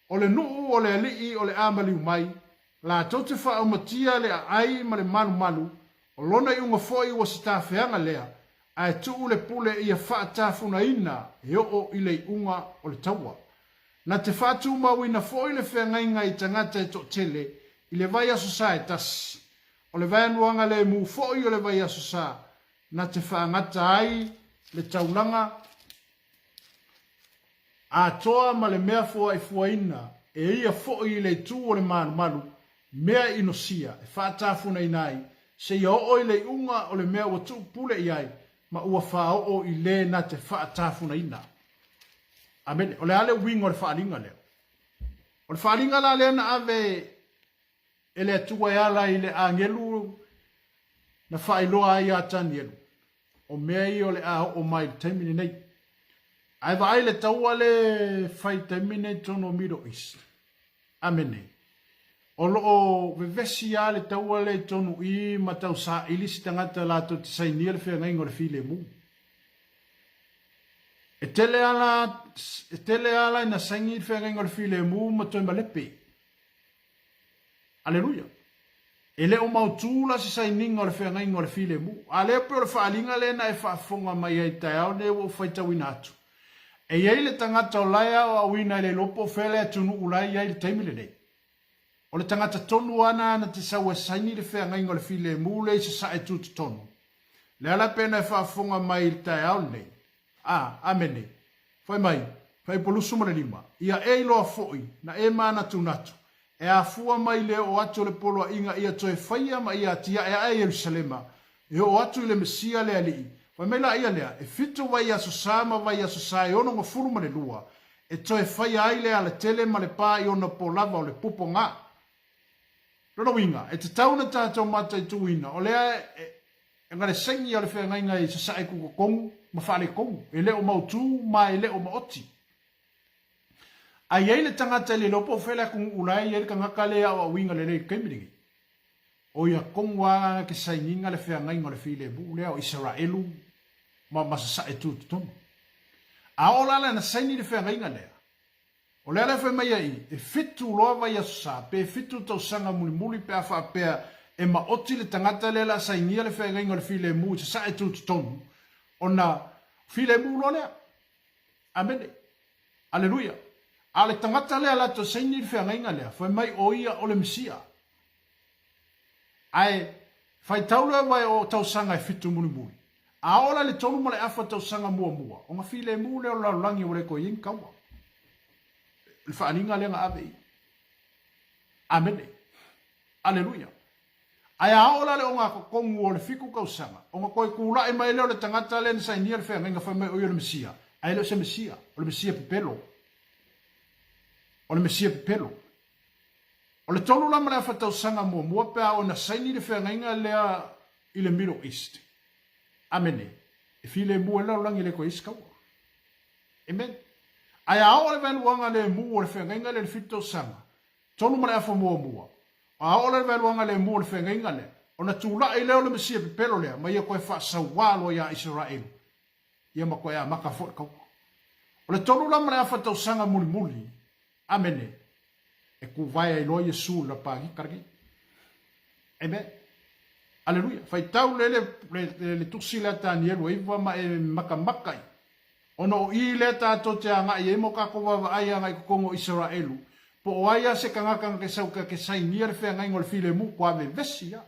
S1: O le nuu o le alii o le a maliu mai, latou te faaumatia le aai ma le malumalu, o lona iuga foi ua se tafeaga lea, ae tuu le pule ia faatafunaina e oo i le iuga o le taua. Na te faatumauina foi le feagaiga i tagata e toatele I le vaiaso sa e tasi. O le vaeanuaga lemu foi o le vaiaso sa, na te faagata ai le taulaga atoa ma le mea foaifuaina e ia foi i le itu o le malumalu, mea inosia e faatafunaina ai, seia oo i le iuga o le mea ua tuupule i ai, ma ua faaoo i le na te faatafunaina. Amene. O le a le uiga o le faaaliga lea? O le faaaliga la lea na ave e le Atua e ala i le agelu na faailoa ai iā Tanielu, o mea ia o le a oo mai i le taimi lenei. Ae vaai le taua le fai taimi nei totonu o Middle East. Amene. O lo o vevesi lava le taua lea i totonu i ma tau saili se tagata latou te sainia le feagaiga o le filemu. E tele ala, e tele ala ina saini le feagaiga o le filemu ma toe malepe. Aleluia! E le o mautū la se sainiga o le feagaiga o le filemu. A lea pei o le faaaliga lea na e faafofoga mai ai i le taeao lenei ua ou faitauina atu. E i ai le tagata o la e aoaoina e le iloa po o fea le atunuu la e i ai i le taimi lenei. O le tagata tonu lava na na te sau e saini le feagaiga o le filemu lea i Sasae tutotonu. Le ala pei ona e faafofoga mai i le taeao lenei. A, amene. Fai mai, Fuaiupu 25, Ia e iloa foi, na e manatunatu, e afua mai le oo atu o le poloaiga ia toe faia ma ia atiaeae Ierusalema, e oo atu i le Mesia le Alii. Fai mai laia lea, e fitu vaiaso sa ma vaiaso sa e 62, e toe faia ai le alatele ma le pā i ona po lava o le pupoga. Lona uiga, e tatau ona tatou mataituina, o lea e, e na le saini o le feagaiga i sasae kukokonu ma faaletonu, e le o mautū ma e le o maoti. A i ai le tagata e le iloa po o fea le atunuu la e i ai le tagata lea e aoaoina lelei i le taimi lenei, o ia tonu lava ke sainiga le feagaiga o le filemu lea o Isaraelu ma ma sasae tutotonu. A oo la lana saini le feagaiga lea, O le ala e fai mai ai, e fitu loa vaiaso sa, pe fitu tausaga mulimuli pe a faapea e maoti le tagata lea o le a sainia le feagaiga o le filemu i sasae tutotonu, ona filemu loa lea. Amene. Aleluia. A o le tagata lea latou saini le feagaiga lea, fai mai o ia o le Mesia. Ae faitau loa e o tausaga e fitu mulimuli. A oo la i le 3 ma le afa tausaga muamua, ona filemu lea o le lalolagi ua le toe i ai ni kaua. O le faaaliga lea na ave i. Amene. Aleluia. Ae a oo la le ogatotonu o le fitu tausaga, ona toe tulai mai lea o le tagata lea na sainia le feagaiga fai mai o ia o le Mesia, ae le o se Mesia, o le Mesia pepelo. O le Mesia pepelo. O le tolu la ma le afa tausaga muamua pe a oo ina saini le feagaiga lea i le Middle East. Amene. E filemu ai le lalolagi e le toe i ai se kaua. Amen. Ae a oo le vaeluaga lemu o le feagaiga lea i le fitu tausaga, tolu ma le afa muamua, a oo la le vaeluaga lemu o le feagaiga lea, ona tulai lea o le Mesia pepelo lea ma ia toe faasauā loa ia Isaraelu, ia ma toe amata foi le kaua. O le tolu la ma le afa tausaga mulimuli, Amene. E kuvae ai loa Iesu i le lapalika lenei. Amen. Aleluia. Faitau le, le, le, le tusi lea Tanielu 9 ma e makamaka i. Ona o i lea tātou te agai ai mo kākou vaavaai agai i totonu o Isaraelu, po o ai a se kangaka na ke sau ka ke sainia le feagaiga o le filemu, kua vevesi ia.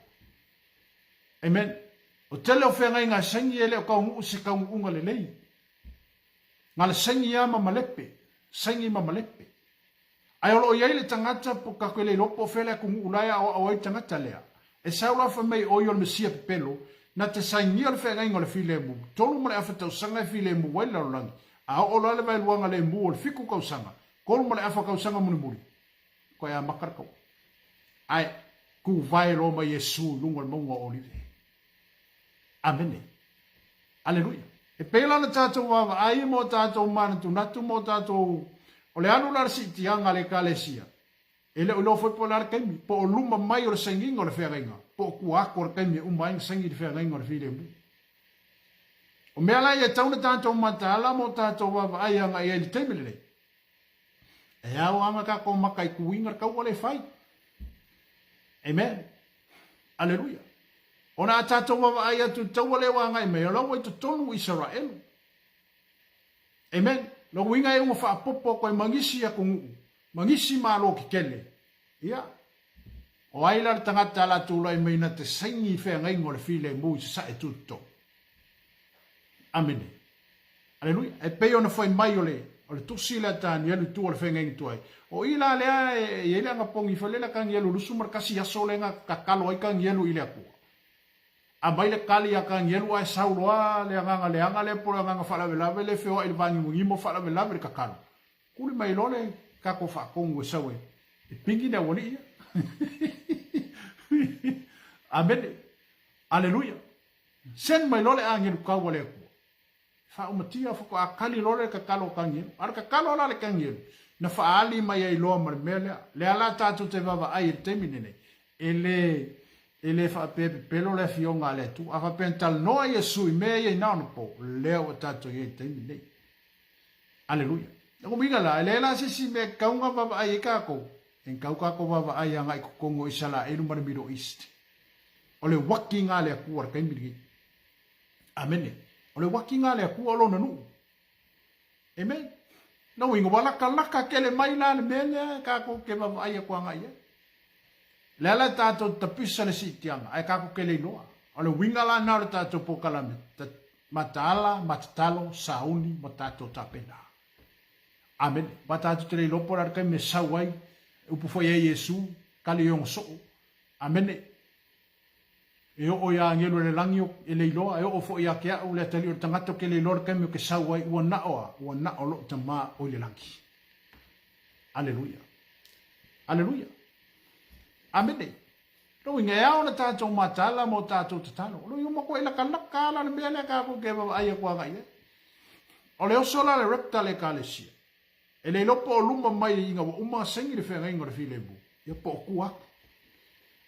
S1: Amen. O tele o feagaiga e saini e le o kaunu'u se kaunu'uga lelei. Na le saini lava ma malepe, saini ma malepe. Ae o lo o i ai le tagata po tatou e le iloa po o fea le atunuu la e aoao ai le tagata lea. E sau la fai mai o ia o le Mesia pepelo, na te sainia le feagaiga o le filemu, 3 ma le afa tausaga e filemu ai le lalolagi, a oo loa le vaeluaga lemu o le fitu tausaga, 3 ma le afa tausaga mulimuli, toe amata le taua. Ae tuvae loa ma Iesu i luga o le mauga o Olive. Amene. Aleluia. E pei la ona tatou vaavaai ma o tatou manatunatu ma o tatou... O le alu la le siitiaga a le Ekalesia, e le o iloa foi po o le a le taimi, po o luma mai o le sainiga o le feagaiga, po o tua atu o le taimi e uma ai ona saini le feagaiga o le filemu. O mea la ia e tatau ona tatou mataala ma o tatou vaavaai agai i ai i le taimi lenei, e ao lava ona tatou mataituina le taua lea e fai. Amen. Aleluia. Ona a tatou vaavaai atu i le taua lea ua agai mai, o la ua i totonu Isaraelu. Amen. Lona uiga e uma faapopo atu ai ma nisi atunuu, ma nisi malo tetele. Ia. O ai la le tagata a la tulai mai na te saini i feagaiga o le filemu i sasae tutotonu? Amene. Aleluia. E pei ona fai mai o le, o le tusi lea a Tanielu i tua o le feagaiga tuai. O i la lea e i ai le agapogi foi lele a Tanielu 21 aso lea na tatalo ai Tanielu i le Atua. Aumai le kali ia Tanielu ae sau loa le agaga leaga lea po o le agaga faalavelave lea e feoai i le vanimonimo faalavelave le tatalo. Kuli mai loa le tatou faatonu e sau e pigi le aualii ia. Amene. Aleluia. Send mai loa le agelu kau a le Atua. Faaumatia faatoa kali loa le tatalo a Tanielu. A o le tatalo la a le Tanielu, na faaali mai ai loa ma le mea lea. Lea la tatou te vaavaai i le taimi lenei, e le, e le faapea e pepelo le Afioga a le Atua. A faapea na talanoa Iesu i mea ia i na ona po, lea ua tatou i ai i le taimi lenei. Aleluia. O lona uiga la, e leai la se isi mea e tatau ona vaavaai ai tatou, e tatau tatou vaavaai agai i totonu o Isaraelu ma le Middle East. O le uaki lena a le Atua i le taimi lenei. Amene. O le uaki lena a le Atua o Lona nuu. Amen. Lona uiga, ua latalata tele mai la le mea lea e tatou te vaavaai atu agai i ai. O le ala e tatou te tapisa le siitiaga, ae tatou te le iloa. O le uiga la lena o le tatou polokalame, mataala, matatalo, sauni ma tatou tapena. Amene. Aua tatou te le iloa po o le a le taimi e sau ai, e upu foi ai Iesu, kali e ona soo. Amene. E oo i agelu e le lagi e le iloa, e oo foi ia te a'u le atalii o le tagata ou te le iloa le taimi ou te sau ai, ua na'o a, ua na'o lo'u Tamā o i le lagi. Aleluia. Aleluia. Amene. Lona uiga, e ao ona tatou mataala ma o tatou tatalo. O lona uiga, ua matuai lakalaka lava la le mea lea tatou te vaavaai atu agai i ai. O le oso la le rector a le Ekalesia, E le iloa po o luma mai ina ua uma ona saini le feagaiga o le filemu, ia po o tua atu.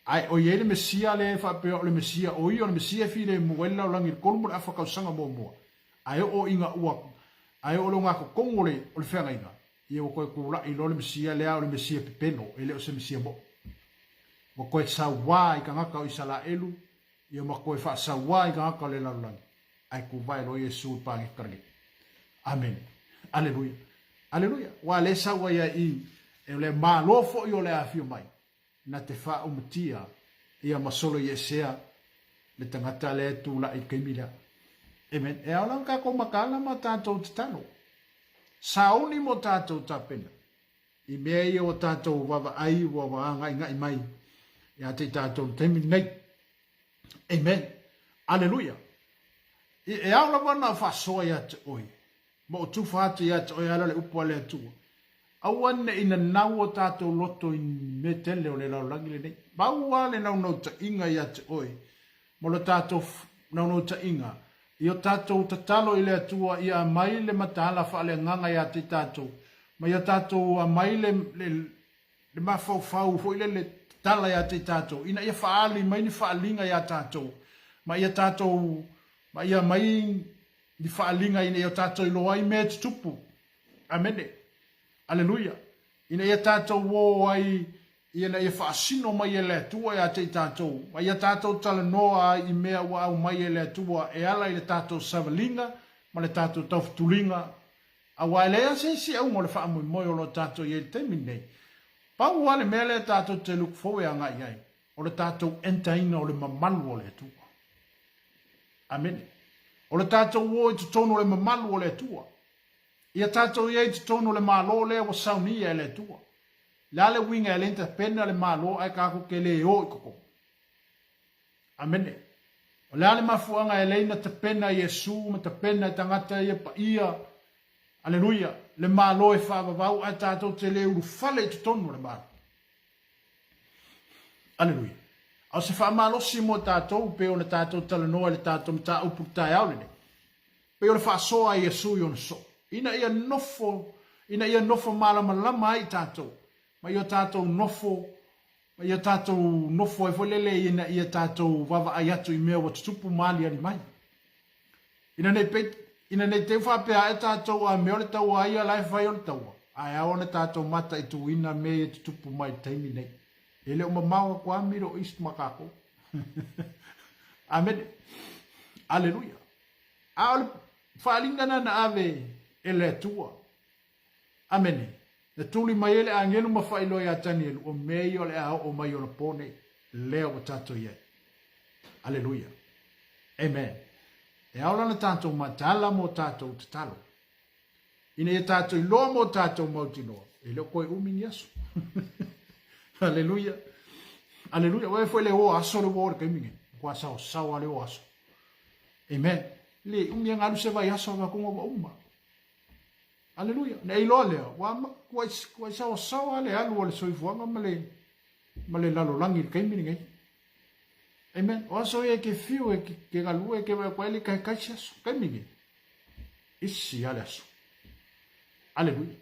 S1: Ae o i ai le Mesia lea e faapea o le Mesia, o ia o le Mesia e filemu ai le lalolagi i le 30 tausaga muamua, ae oo ina ua, ae oo i le ogatotonu o le, o le feagaiga, ia ua toe tulai loa le Mesia lea o le Mesia pepelo, e le o se Mesia moʻo. Ua toe sauā i tagata o Isalaelu, ia ma toe faasauā i tagata o le lalolagi, ae tuvae loa Iesu i le paneta lenei. Amene. Aleluia. Aleluia. Ua le sau ai ai i, e le malo foi o le afio mai, na te faaumatia ia ma solo i esea le tagata lea e tulai i le taimi lea. Amen. E ao la ona tatou mataala ma tatou tatalo. Sauni mo tatou tapena. I mea ia ua tatou vaavaai ua agai mai ia te i tatou i le taimi lenei. Amen. Aleluia. E ao lava ona faasoa ia te oe, ma o tufa atu ia te oe ala le upu a le Atua. Aua ne i nanau o tatou loto i mea tele o le lalolagi lenei. Pau lava le naunautaiga ia te oe, ma lo tatou naunautaiga, i o tatou tatalo i le Atua ia aumai le mataala faaleagaga ia te tatou, ma ia tatou aumai le, le, le mafaufau foi lele tatala ia te tatou, ina ia faaali mai ni faaliga ia tatou, ma ia tatou, ma ia aumai ni faaliga ina ia tatou iloa ai mea e tutupu. Amene. Aleluia. Ina ia tatou o ai, ina ia faasino mai e le Atua ia te i tatou, ma ia tatou talanoa ai i mea ua aumai e le Atua e ala i le tatou savaliga ma le tatou taufutuliga, aua e leai lava se isi auga o le faamoemoe o lo o tatou i ai i le taimi lenei. Pau lava le mea lea tatou te look forward agai i ai, o le tatou enter-ina o le mamalu o le Atua. Amene. O le tatou o i totonu o le mamalu o le Atua. Ia tatou i ai i totonu o le Malo lea ua saunia e le Atua. Le a le uiga e le tapena le Malo ae tatou te le o i totonu? Amene. O le a le mafuaaga e le na tapena Iesu ma tapena e tagata ia paia, aleluia, le Malo e faavavau ae tatou te le ulufale i totonu o le Malo? Aleluia. A o se faamalosi mo tatou pei ona tatou talanoa i le tatou mataupu i le taeao lenei. Pei o le faasoa a Iesu i ona soo, ina ia nofo, ina ia nofo malamalama ai tatou, ma ia tatou nofo, ma ia tatou nofo ai foi lele ina ia tatou vaavaai atu i mea ua tutupu ma aliali mai. Ina nei pei, ina nei teu faapea ae tatou a mea o le taua a ia la e fai o le taua, ae ao ona tatou mataituina mea ia tutupu mai i le taimi nei. E le o mamao atu a Middle East ma tatou. Amene. Aleluia. A o le faaaliga lena na ave e le Atua. Amene. Na tuli mai ai le agelu ma faailoa ia Tanielu, o mea ia o le a oo mai i ona po nei, lea ua tatou i ai. Aleluia. Amen. E ao la ona tatou mataala mo tatou tatalo. Ina ia tatou iloa mo tatou mautinoa, e le o koe umi ni aso. Aleluia. Aleluia. Ua e foi le o aso le ua o le kaimi nei. Kua sao sao le o aso. Amen. Le umi anga alu se vai aso va konga ua uma. Aleluia. Na iloa lea, ua ua ua sao sao le alu o le soifuaga ma le ma le lalolagi i le kaimi lenei. Amen. O aso ia ke fiu e ke galue ke vai koe le kai kai se aso. Kaimi nei. Isi a le aso. Aleluia.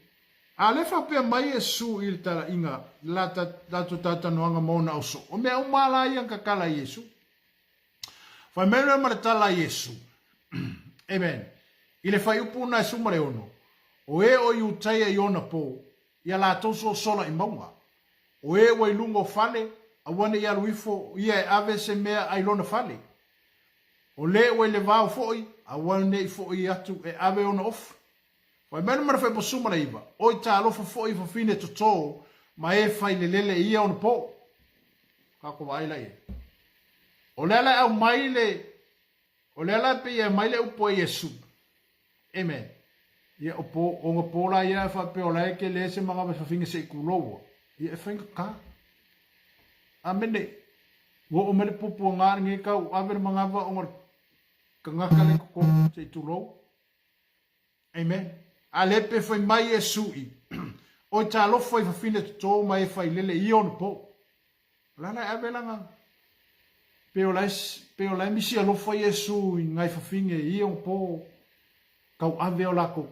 S1: A le faapea mai Iesu i le talaiga la latou talatalanoaga ma ona ausoo, o mea uma la ia na tatala e Iesu. Fai mai loa ma le tala a Iesu. Amen. I le fuaiupu 16, O e o Iutaia i ona po, ia latou sosola i mauga. O e ua i luga o fale, aua ne i alu ifo ia e ave se mea ai lona fale. O le ua i le vao foi, aua ne i foi atu e ave ona ofu. Fai mai le mana 19, Oi talofa foi i fafine toto ma e fai lelele i ia ona po. Kako vaai la i ai. O lea la e aumai le, o lea la e pei e aumai le upu a Iesu. Amen. Ia o po, o nga po la ia e faapea o la e ke le se manava fafine se i kuloua. Ia e faigata. Amene. Ua oo mai le puapuaga lenei kau ave le manava ona o le tagata le toto se i tulou. Amen. A le pe fai mai Iesu i, Oi talofa i fafine toto ma e fai lele i ona po. O le a la e ave lana pe o la e, pe o la e misi alofa Iesu i ngai fafine i ona po tau ave o latou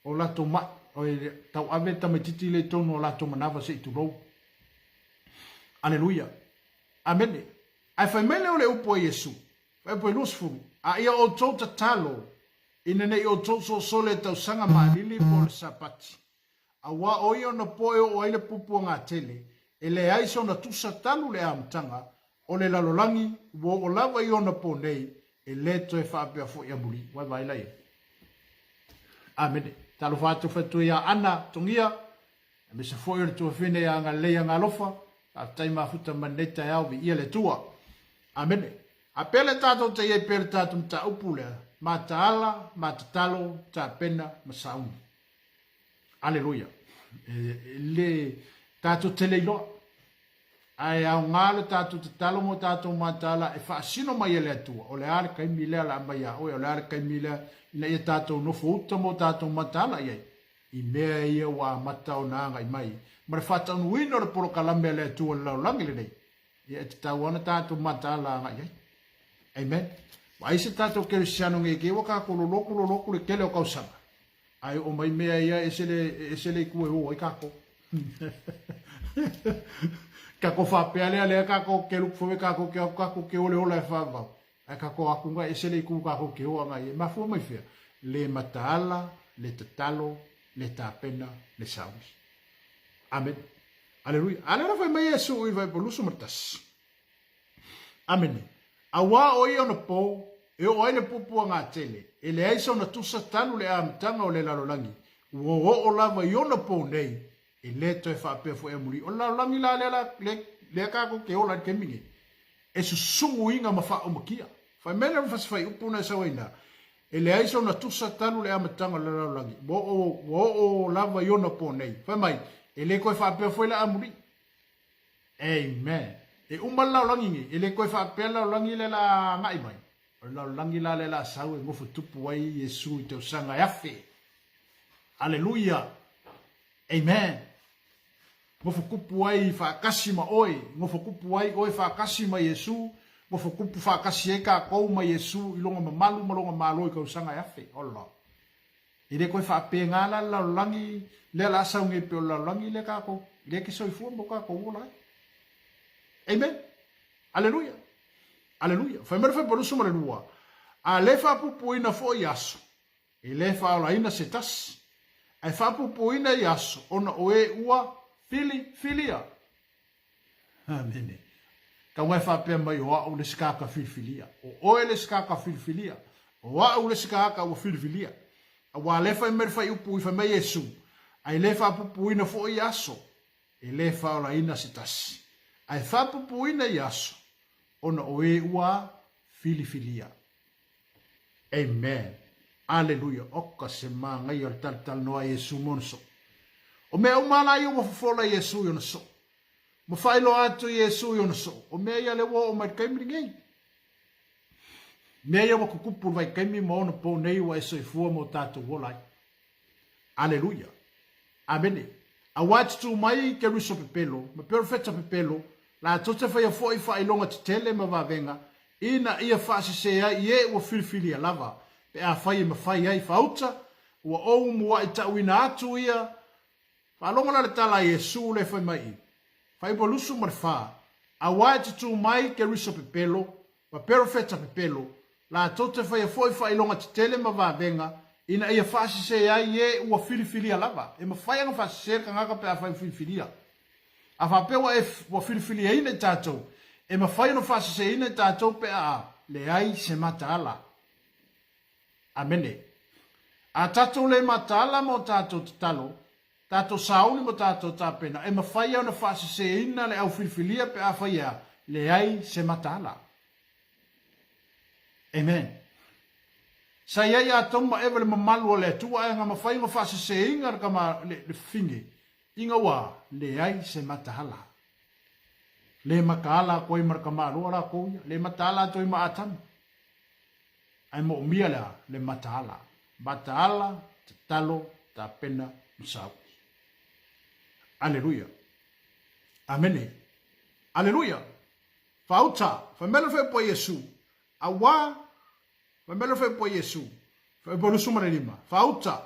S1: o latou mai, oi tau ave tamaititi le i tonu o latou manava se i tulou. Aleluia. Amene. Ae fai mai lea o le upu a Iesu, Fuaiupu e 20, A ia outou tatalo, ina ne i outou sosole i tausaga maalili po o le Sapati, auā o ia ona po e oo ai le puapuaga tele, e leai sona tusa talu le amataga o le lalolagi, ua oo lava i ona po nei, e le toe faapea foi amuli. Ua e vaai la i ai? Amene. Talofa atu faletua ia Ana Togia, aemaise foi o le tuafafine ia Agalelei Agalofa, faafetai mafuta mai lenei taeao, viia le Atua. Amene. A pea le tatou te i ai pea le tatou mataupu lea, mataala, matatalo, tapena ma sauni. Aleluia. E, e le tatou te le iloa. Ae aoga le tatou tatalo mo tatou mataala e faasino mai e le Atua, o le a le taimi lea la aumai ia oe, o le a le taimi lea ina ia tatou nofo uta mo tatou mataala i ai, i mea ia ua amata ona agai mai, ma le faataunuuina o le polokalame a le Atua i le lalolagi lenei. Ia, e tatau lava ona tatou mataala agai i ai. Amen. Vaai se tatou kerisiano nei kei ua kakou loloku loloku le tele o kausaga. Ae oo mai mea ia e ese le, e ese le itu e o ai kakou. Kakou faapea lea lea kakou ke look forward kakou ke atu kakou ke ole ola e faavavau. Ae kakou aku nga ese le itu kakou ke o agai ai. Mafua mai fea? Le mataala, le tatalo, le tapena, le sauni. Amen. Aleluia. A lea na fai mai Iesu i Fuaiupu 21. Amene. Auā o ia ona po, e oo ai le puapuaga tele, e leai sona tusa talu le amataga o le lalolagi, ua oo lava i ona po nei, e le toe faapea foi amuli. O le lalolagi la lea la, le, lea kakou ke ola i le taimi nei, e susuguina ma faaumakia. Fai mai le fasi fuaiupu na e sau ai ina, e leai sona tusa talu le amataga o le lalolagi, ua oo, ua oo lava i ona po nei. Fai mai, e le toe faapea foi la amuli. Amen. E uma le lalolagi nei, e le toe faapea le lalolagi lea la agai mai. O le lalolagi la lea la sau e nofo tupu ai Iesu i tausaga e afe. Aleluia. Amen. Nofo kupu ai faatasi ma oe, nofo kupu ai oe faatasi ma Iesu, nofo kupu faatasi ai kakou ma Iesu i lona mamalu ma lona malo i tausaga e afe. Ola. E le toe faapena la le lalolagi lea la sau nei pei o le lalolagi lea kakou, lea ke soifua mo kakou ola ai. Amen. Aleluia. Aleluia. Fai mai le Fuaiupu 22, A le faapupuina foi aso, E le faaolaina se tasi, ae faapupuina i aso ona o e ua filifilia. Amene. Tau e faapea mai o a'u le isi tagata filifilia. O oe le isi tagata filifilia. O a'u le isi tagata ua filifilia. Auā lea fai mai le fuaiupu i fai mai Iesu, Ae le faapupuina foi ia aso, e le faaolaina se tasi, ae faapupuina ia aso, ona o e ua filifilia. Amen. Aleluia. Oka se manaia o le talatalanoa a Iesu ma ona soo. O mea uma la ia ua fofola Iesu i ona soo. Ma faailoa atu Iesu i ona soo. O mea ia lea ua oo mai i le taimi lenei. Mea ia ua tutupu i le vaitaimi ma ona po nei ua e soifua ma o tatou ola ai. Aleluia. Amene. Aua e tutū mai Keriso pepelo, ma perofeta pepelo, latou te faia foi faailoga tetele ma vavega, ina ia faasese ai i e ua filifilia lava, pe afai e mafai ai faauta, ua ou muaʻi taʻuina atu ia. Faalogo la le tala a Iesu lea fai mai i, Faiupu 24, Aua e tutū mai Keriso pepelo, ma perofeta pepelo, latou te faia foi faailoga tetele ma vavega, ina ia faasese ai e ua filifilia lava. E mafai ona faasese le tagata pe afai ua filifilia. A faapea ua e ua filifiliaina i tatou, e mafai ona faaseseina i tatou pe a leai se mataala. Amene. A tatou le mataala ma o tatou tatalo, tatou sauni ma tatou tapena, e mafai ona faaseseina le au filifilia pe afai e a leai se mataala. Amen. Sa i ai Atomu ma Eva i le mamalu o le Atua ae na mafai ona faaseseina le tama le, le fafine ina ua leai se mataala. Le mataala atu ai ma le tamaloa latou ia, le mataala atu ai ma Atamu. Ae moomia le a? Le mataala. Mataala, tatalo, tapena ma sauni. Aleluia. Amene. Aleluia. Faauta, fai mai le faiupu a Iesu, Aua, fai mai le faiupu a Iesu, faiupu 25, Faauta,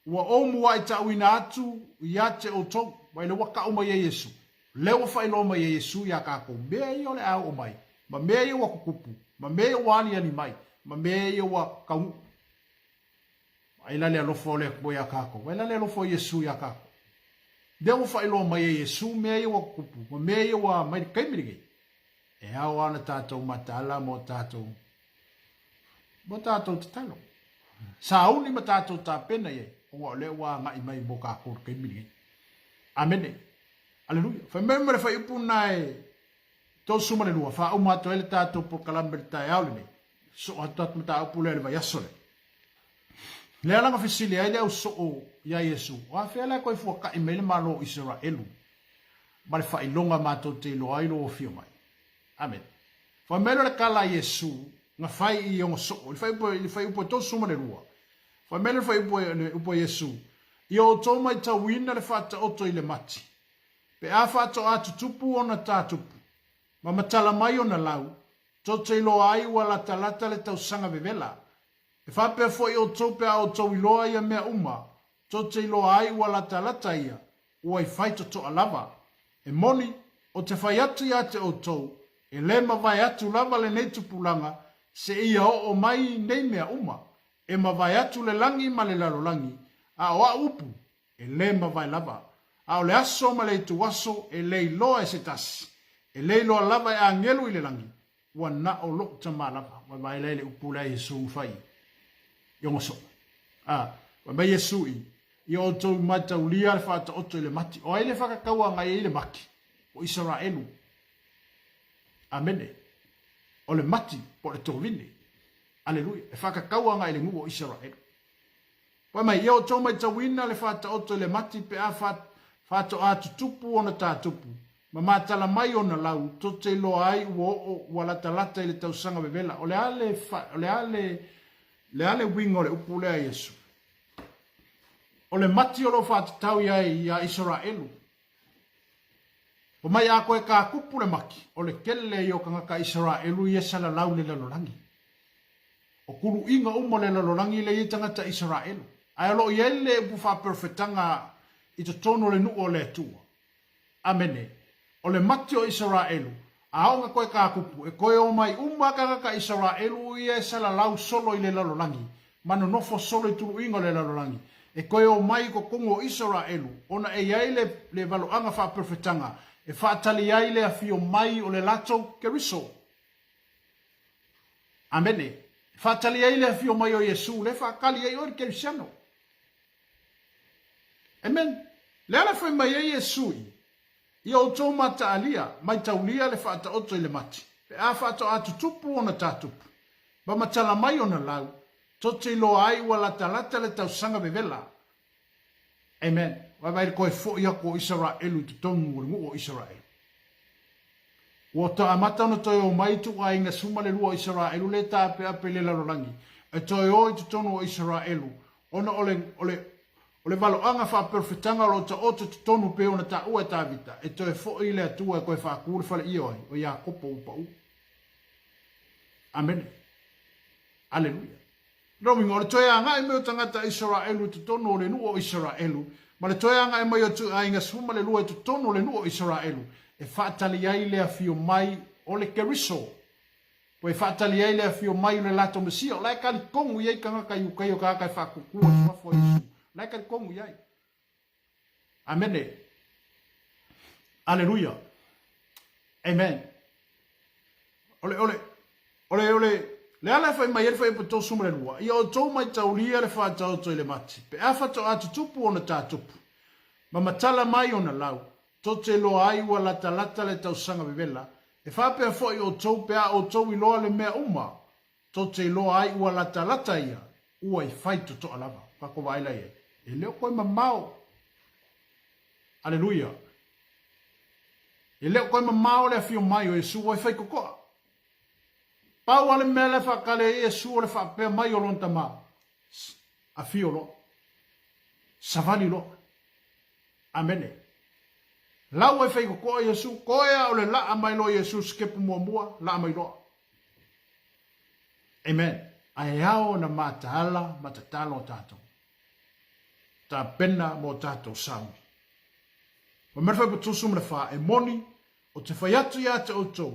S1: Ua ou muaʻi taʻuina atu ia te outou, mai lea ua kaʻu mai e Iesu, lea ua faailoa mai e Iesu iā kākou mea ia o le a oo mai, ma mea ia ua kukupu, ma mea ia ua aliali mai, ma mea ia ua taunuu. Ai la le alofa o le Atua iā kākou, ai la le alofa o Iesu iā kākou. Lea ua faailoa mai e Iesu mea ia ua kukupu, ma mea ia ua mai le taimi lenei, e ao ana tātou mataala mo tātou mo tātou tatalo. Sauni ma tātou tapena i ai, ona o lea ua agai mai mo kākou le taimi lenei. Amene. Aleluia. Fai mai ma le fuaiupu na e 32, faauma atu ai le tātou polokalame le taeao lenei. Soo atu atu mataupu lea le vaiaso lea. Lea la na fesili ai le au soo iā Iesu, o afea la e toe fuakaʻi mai le Malo o Iseraelu ma le faailoga matou te iloa ai lou afio mai? Amene. Fai mai loa le tala a Iesu na fai i ona soo, i le fuaiupu, i le fuaiupu e 32. Fai mai le fuaiupu, le upu a Iesu, Ia outou maitauina le faataoto i le mati, pe a faatoa tutupu ona tatupu, ma matala mai ona lau, tou te iloa ai ua latalata le tausaga vevela. E faapea foi outou pe a outou iloa ia mea uma, tou te iloa ai ua latalata ia, ua i fai totoa lava. E moni, ou te fai atu ia te outou, e le mavae atu lava lenei tupulaga seia oo mai nei mea uma. E mavae atu le lagi ma le lalolagi, a o au upu, e le mavae lava. A o le aso ma le ituaso e le iloa e se tasi, e le iloa lava e agelu i le lagi, ua na o loʻu tama lava. Ua vaai la i le upu lea Iesu na fai i ona soo. A, fai mai Iesu i, Ia outou mataulia le faataoto i le mati. O ai le whakataua ngai ai le mati? O Isaraelu. Amene. O le mati po o le tovine. Aleluia. E whakataua ngai le nuu o Isaraelu. Fai mai, Ia outou matauina le faataoto i le mati pe a faatoa tutupu ona tatupu, ma matala mai ona lau, tou te iloa ai ua oo, ua latalata i le tausaga vevela. O le a le, o le a le, le a le uiga o le upu lea a Iesu? O le mati o lo o faatatau i ai iā Isaraelu. Fai mai, a koe tatupu le mati, o le tele ia o tagata Isaraelu ia e salalau i le lalolagi. O kuluiga uma o le lalolagi lea e i ai tagata Isaraelu. Ae o lo o i ai le upu faaperofetaga i totonu o le nuu o le Atua. Amene. O le mati o Isaraelu, a oo na koe tatupu, e toe omai uma tagata Isaraelu ia e salalau solo i le lalolagi, ma nonofo solo i tuluiga o le lalolagi, e toe omai i totonu o Isaraelu, ona e i ai le, le valoaga faaperofetaga e faatali ai le afio mai o le latou Keriso. Amene. E faatali ai le afio mai o Iesu, lea e faatali ai oe le kerisiano. Amen. Le ala fai mai ai Iesu i, Ia outou mataalia, maitaulia le faataoto i le mati, pe a faatoa tutupu ona tatupu, ma matala mai ona lau, tou te iloa ai ua latalata le tausaga vevela. Amen. Vaivai le toe foi atu o Isaraelu i totonu o le nuu o Isaraelu. Ua toe amata ona toe o mai ituaiga 12 o Isaraelu le taapeape i le lalolagi, e toe o i totonu o Isaraelu, ona o le, o le, o le valoaga faaperofetaga o lo o taoto i totonu pei ona taua e Tavita, e toe foi le Atua e toe faatu le fale io ai o Iakopo ua pau. Amene. Aleluia. Lona uiga, o le toe agai mai o tagata Isaraelu i totonu o le nuu o Isaraelu, ma le toe agai mai o ituaiga 12 i totonu o le nuu o Isaraelu, e faatali ai le afio mai o le Keriso, po e faatali ai le afio mai o le latou Mesia. O la e talitonu i ai tagata Iutaio, tagata e faatuatua i suafa o Iesu, o la e talitonu i ai. Amene. Aleluia. Amen. O le, o le, o le, o le, le ala e fai mai ai le fuaiupu 32, ia outou maitaulia le faataoto i le mati, pe a faatoa tutupu ona tatupu, ma matala mai ona lau, tou te iloa ai ua latalata le tausaga vevela, e faapea foi outou pe a outou iloa le mea uma, Tou te iloa ai ua latalata ia, ua i fai totoa lava. Tatou vaai la i ai. E le o toe mamao. Aleluia. E le o toe mamao le afio mai o Iesu ua i fai totoa. Pau lava le mea la e faatali ai Iesu o le faapea mai o lona Tama, Afio loa. Savali loa. Amene. La ua i fai totoa Iesu, koe a o le laa mai loa Iesu sikepu muamua, laa mai loa. Amen. Ae ao ona mataala ma tatalo tatou. Tapena mo tatou sauni. Ma mea fai putusu ma le fa e moni o te fai atu ia te outou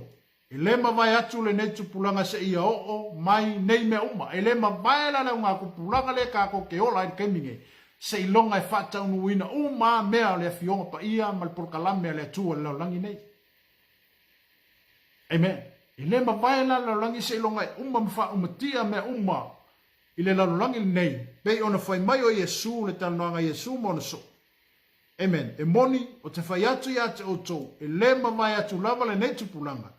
S1: e le mavae atu lenei tupulaga seia oo mai nei mea uma. E le mavae la le aoga tupulaga lea tatou te ola ai i le taimi nei seiloga e faataunuuina uma mea o le Afioga Paia ma le polokalame a le Atua i le lalolagi nei. Amen. E le mavae la le lalolagi seiloga e uma ma faaumatia mea uma i le lalolagi lenei, pei ona fai mai o Iesu le talanoaga a Iesu ma ona soo. Amen. E moni, o te fai atu ia te outou, e le mavae atu lava lenei tupulaga,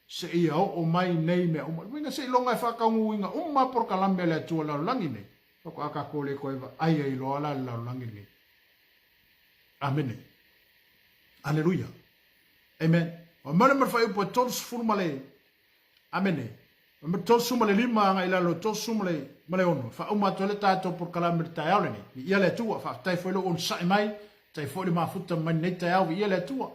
S1: seia oo mai nei mea uma. Le uiga seiloga e faataunuuina uma polokalame a le Atua i le lalolagi nei, faatoa tatou le toe vaai ai loa la le lalolagi lenei. Amene. Aleluia. Amen. Ua male ma le fuaiupu e 30 ma le, amene, 35 agai i lalo 36, faauma atu ai le tatou polokalame i le taeao lenei. Viia le Atua, faafetai foi lou onosai mai, faafetai foi le mafuta mai lenei taeao, viia le Atua.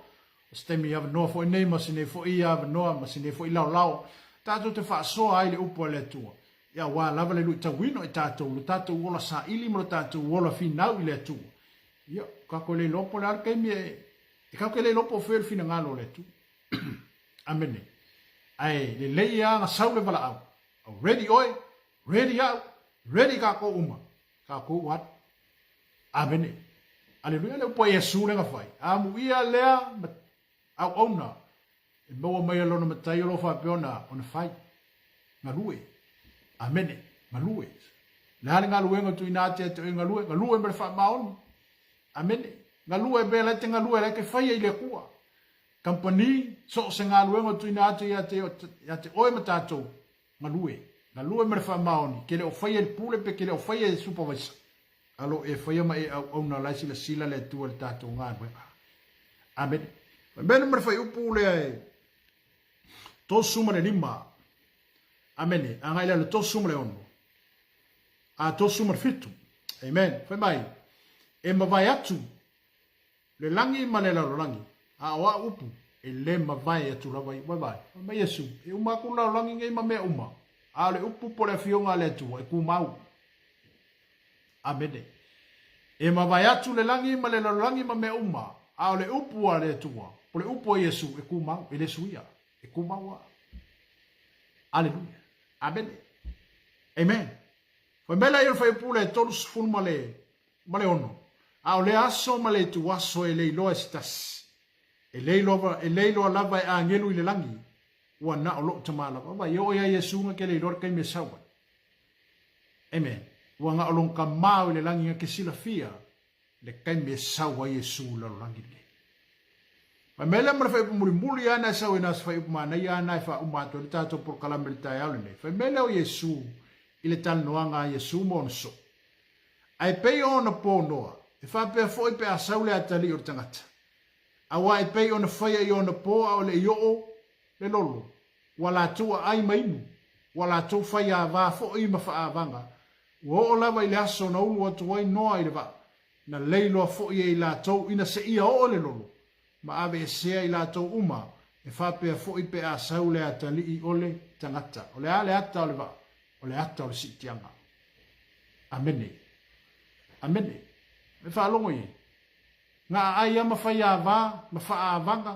S1: O se taimi avanoa foi nei ma se nei foi avanoa ma se nei foi laolao, tatou te faasoa ai le upu a le Atua. Ia aua lava le luitauina o i tatou, lo tatou ola saili ma lo tatou ola finau i le Atua. Ia, tatou le iloa po o le a le taimi e E kau ke le iloa po o fea le finagalo o le Atua. Amene. Ae lelei lava na sau le valaau. Ready oe, ready au, ready kakou uma. Kakou ua alu. Amene. Aleluia le upu a Iesu lea na fai. Amuia lea ma auauna e maua mai e lona matai o lo o faapea ona ona fai. Galue. Amene. Galue. Le a le galuega o tuuina atu ia te oe galue, galue ma le faamaoni. Amene. Galue pea la e te galue la e te faia i le Atua. Kampani, so o se galuega o tuuina atu ia te, ia te oe ma tatou, galue. Galue ma le faamaoni, ke le o faia i le pule pe ke le o faia i le supervisor. Alo e faia ma e auauna la e silasila le Atua i le tatou galuega. Amene. Fai mai le ma le fuaiupu lea e 35. Amene. Agai i lalo 36. A 37. Amen. Fai mai, e mavae atu le lagi ma le lalolagi, a o au upu, e le mavae atu lava i. Vaevae. Fai mai Iesu, e uma atu le lalolagi nei ma mea uma, a o le upu po o le afioga a le Atua e tumau. Amene. E mavae atu le lagi ma le lalolagi ma mea uma, a o le upu a le Atua, po o le upu a Iesu e tumau, e le suia, e tumau lava. Aleluia. Amene. Amen. Fai mai la ia o le fuaiupu lea e 36 ma le 6, A o le aso ma le ituaso e le iloa e se tasi, e le iloa, e le iloa lava e agelu i le lagi, ua na o lou Tama lava. Vaai, e oo ia Iesu na ke le iloa le taimi e sau ai. Amen. Ua na o lona Tama o i le lagi na ke silafia. Le taimi e sau ai Iesu i le lalolagi lenei. Fai mai lea ma le fuaiupu mulimuli lava na e sau ai na o se fuaiupu manaia lava na e faauma atu ai le tatou polokalame i le taeao lenei. Fai mai lea o Iesu i le talanoaga a Iesu ma ona soo. Ae pei o ona po Noa, e faapea foi pe a sau le atalii o le tagata. Aua e pei ona faia i ona po a o le i oo le lolo, ua latou aai ma inu, ua latou fai ava foi ma faaavaga, ua oo lava i le aso na ulu atu ai Noa i le vaa, na lei loa foi e i latou ina seia oo le lolo, ma aveesea i latou uma, e faapea foi pe a sau le atalii o le tagata. O le a le ata o le vaa? O le ata o le siitiaga. Amene. Amene. E faalogo i ai. Na aai lava ma fai ava ma faaavaga,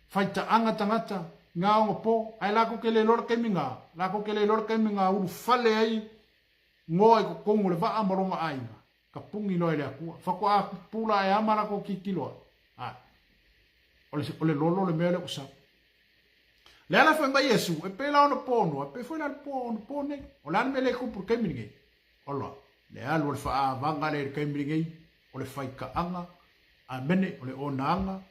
S1: fai taaga tagata, nga ogapo, ae latou te le iloa le taimi nga, latou te le iloa le taimi nga ulufale ai ngoa i totonu o le vaa ma lona aiga, tapuni loa e le Atua. Faatoa pupula ae a ma latou tilotilo ae. O le, o le lolo le mea lea ua sau. Le ala fai mai Iesu, e pei la ona po noa, e pei foi la le po ona po nei. O le a le mea lea e tupu i le taimi lenei? Ola, le alu o le faaavaga lea i le taimi lenei, o le faitaaga, amene, o le onaaga,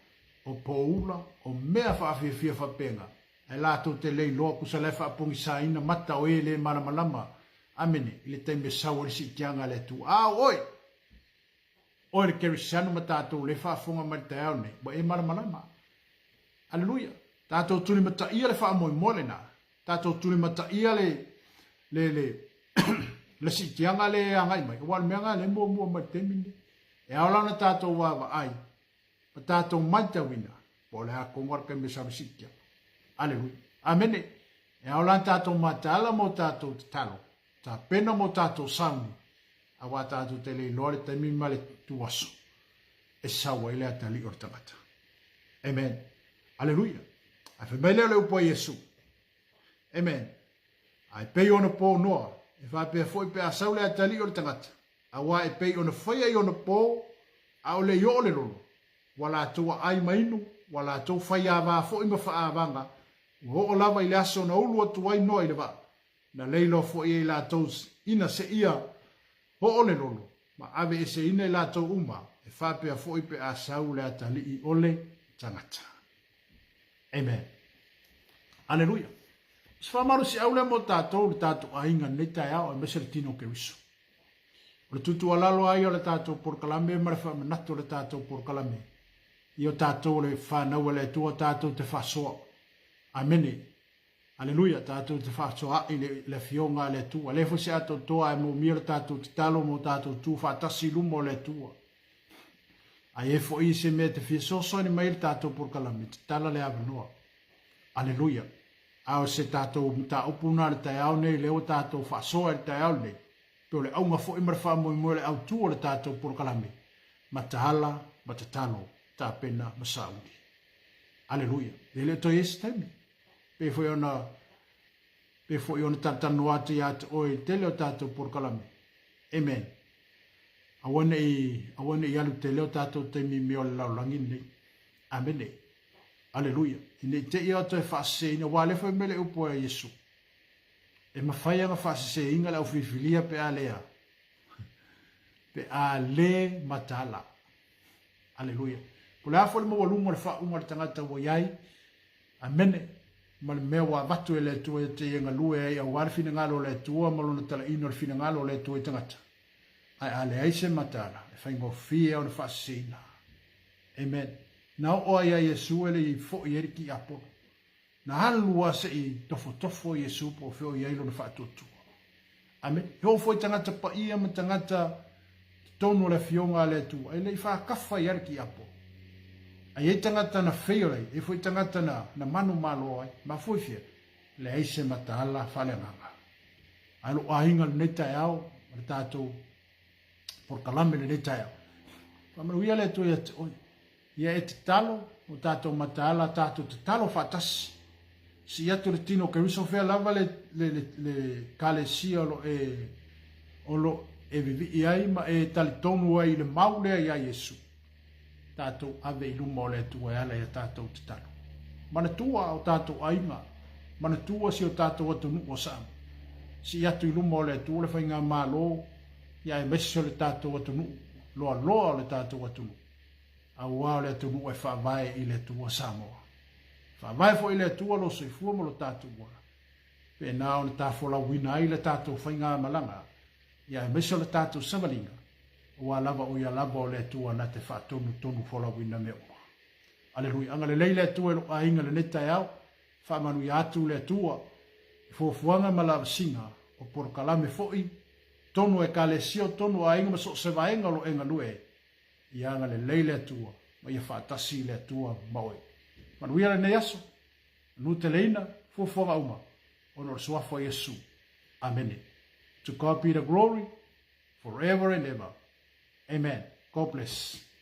S1: o poula, o mea faafiafia faapena, ae latou te le iloa tusa la e faapogisaina mata o e le malamalama, amene, i le taimi e sau ai le siitiaga a le Atua. A o oe, oe le Kerisiano ma tatou le faafofoga mai i le taeao lenei, ua e malamalama. Aleluia! Tatou tulimataia le faamoemoe lena. Tatou tulimataia le, le, le, le siitiaga lea e agai mai, aua o le mea lena lea e muamua mai i le taimi lenei. E ao la ona tatou vaavaai ma tatou matauina po o le a tonu lava le taimi e sau ai le siitiaga. Aleluia. Amene. E ao la ona tatou mataala mo tatou tatalo, tapena mo tatou sauni, aua tatou te le iloa le taimi ma le tuaso e sau ai le atalii o le tagata. Amen. Aleluia. Ae fai mai lea o le upu a Iesu. Amen. Ae pei ona po Noa, e faapea foi pe a sau le atalii o le tagata, aua e pei ona faia i ona po, a o le i oo le lolo, ua latou aai ma inu, ua latou fai ava foi ma faaavaga, ua oo lava i le aso na ulu atu ai Noa i le vaa, Na lei loa foi e i latou ina seia oo le lolo, ma aveeseina i latou uma, e faapea foi pe a sau le atalii o le tagata. Amen. Aleluia. O se faamalosiau lea mo tatou, le tatou aiga i lenei taeao, aemaise le tino o Keriso. O le tuutuualalo lava ia o le tatou polokalame ma le faamanatu o le tatou polokalame, ia o tatou o le fanau a le Atua tatou te faasoa. Amene. Aleluia, tatou te faasoaai i le Afioga a le Atua. Lea foi se atoatoa ae moomia lo tatou tatalo mo tatou tu faatasi i luma o le Atua. A i ai foi se mea e te fia fesoasoani mai ai i le tatou polokalame, tatala le avanoa. Aleluia. A o se tatou mataupu lena i le taeao nei, lea ua tatou faasoa i le taeao lenei, pe o le auga foi ma le faamoemoe o le autu o le tatou polokalame, mataala ma tatalo, tapena ma sauni. Aleluia. E le o toe i ai se taimi. Pei foi ona pei foi ona talatalanoa atu ia te oe i le tele o tatou polokalame. Amen. Aua ne i, aua ne i alu tele o tatou taimi i mea o le lalolagi lenei. Amene. Aleluia. Ina i te i o toe faaseseina, aua lea fai mai le upu a Iesu. E mafai ona faaseseina le aufilifilia pe a lea. Pe a le mataala. Aleluia. Po o le a foi le maualuga o le faauuga o le tagata ua i ai, Amene. Ma le mea ua avatu e le Atua ia te ia galue ai aua le finagalo o le Atua ma lona talaina o le finagalo o le Atua i tagata. Ae a leai se mataala, e faigofie ona faaseseina. Amen. Na oo ai ia Iesu e le i foi ai le tiapolo. Na alu lava se i tofotofo Iesu po o fea o i ai lona faatuatua. Amene. E oo foi tagata paia ma tagata totonu o le Afioga a le Atua, e le i faakafa ai lava le tiapolo. A i ai tagata na fail ai, e i ai foi tagata na, na manumalo ai. Mafua i fea? Leai se mataala faaleagaga. A lou aiga i lenei taeao, o le tatou polokalame i lenei taeao. Faamanuia le Atua ia te oe. Ia e tatalo, o tatou mataala, tatou tatalo faatasi. Sii atu le tino o Keriso, fea lava le, le, le, le kalesia o lo e, o lo e vivii ai ma e talitonu ai i le mau lea ia Iesu. Tatou ave i luma o le Atua e ala ia tatou tatalo. Manatua o tatou aiga, manatua si o tatou atunuu o Samoa. Sii atu i luma o le Atua le faigamalo, ia aemaise o le tatou atunuu. loaloa o le tatou atunuu, auā o le atunuu e faavae i le Atua Samoa. Faavae foi i le Atua lo soifua ma lo tatou ola, pena ona ta folauina ai le tatou faigamalaga, ia aemaise o le tatou savaliga, auā lava o Ia lava o le Atua na te faatonutonu folauina mea uma. Aleluia. Agalelei le Atua i lou aiga i lenei taeao. Faamanuia atu le Atua i fuafuaga ma lavasiga o polokalame foi, tonu o Ekalesia o tonu o aiga ma so o se vaega o lo o e galue ai. Ia agalelei le Atua ma ia faatasi le Atua ma oe. Manuia lenei aso, manuteleina fuafuaga uma ona o le Suafa o Iesu. Amene. To God be the glory forever and ever. Amen. God bless.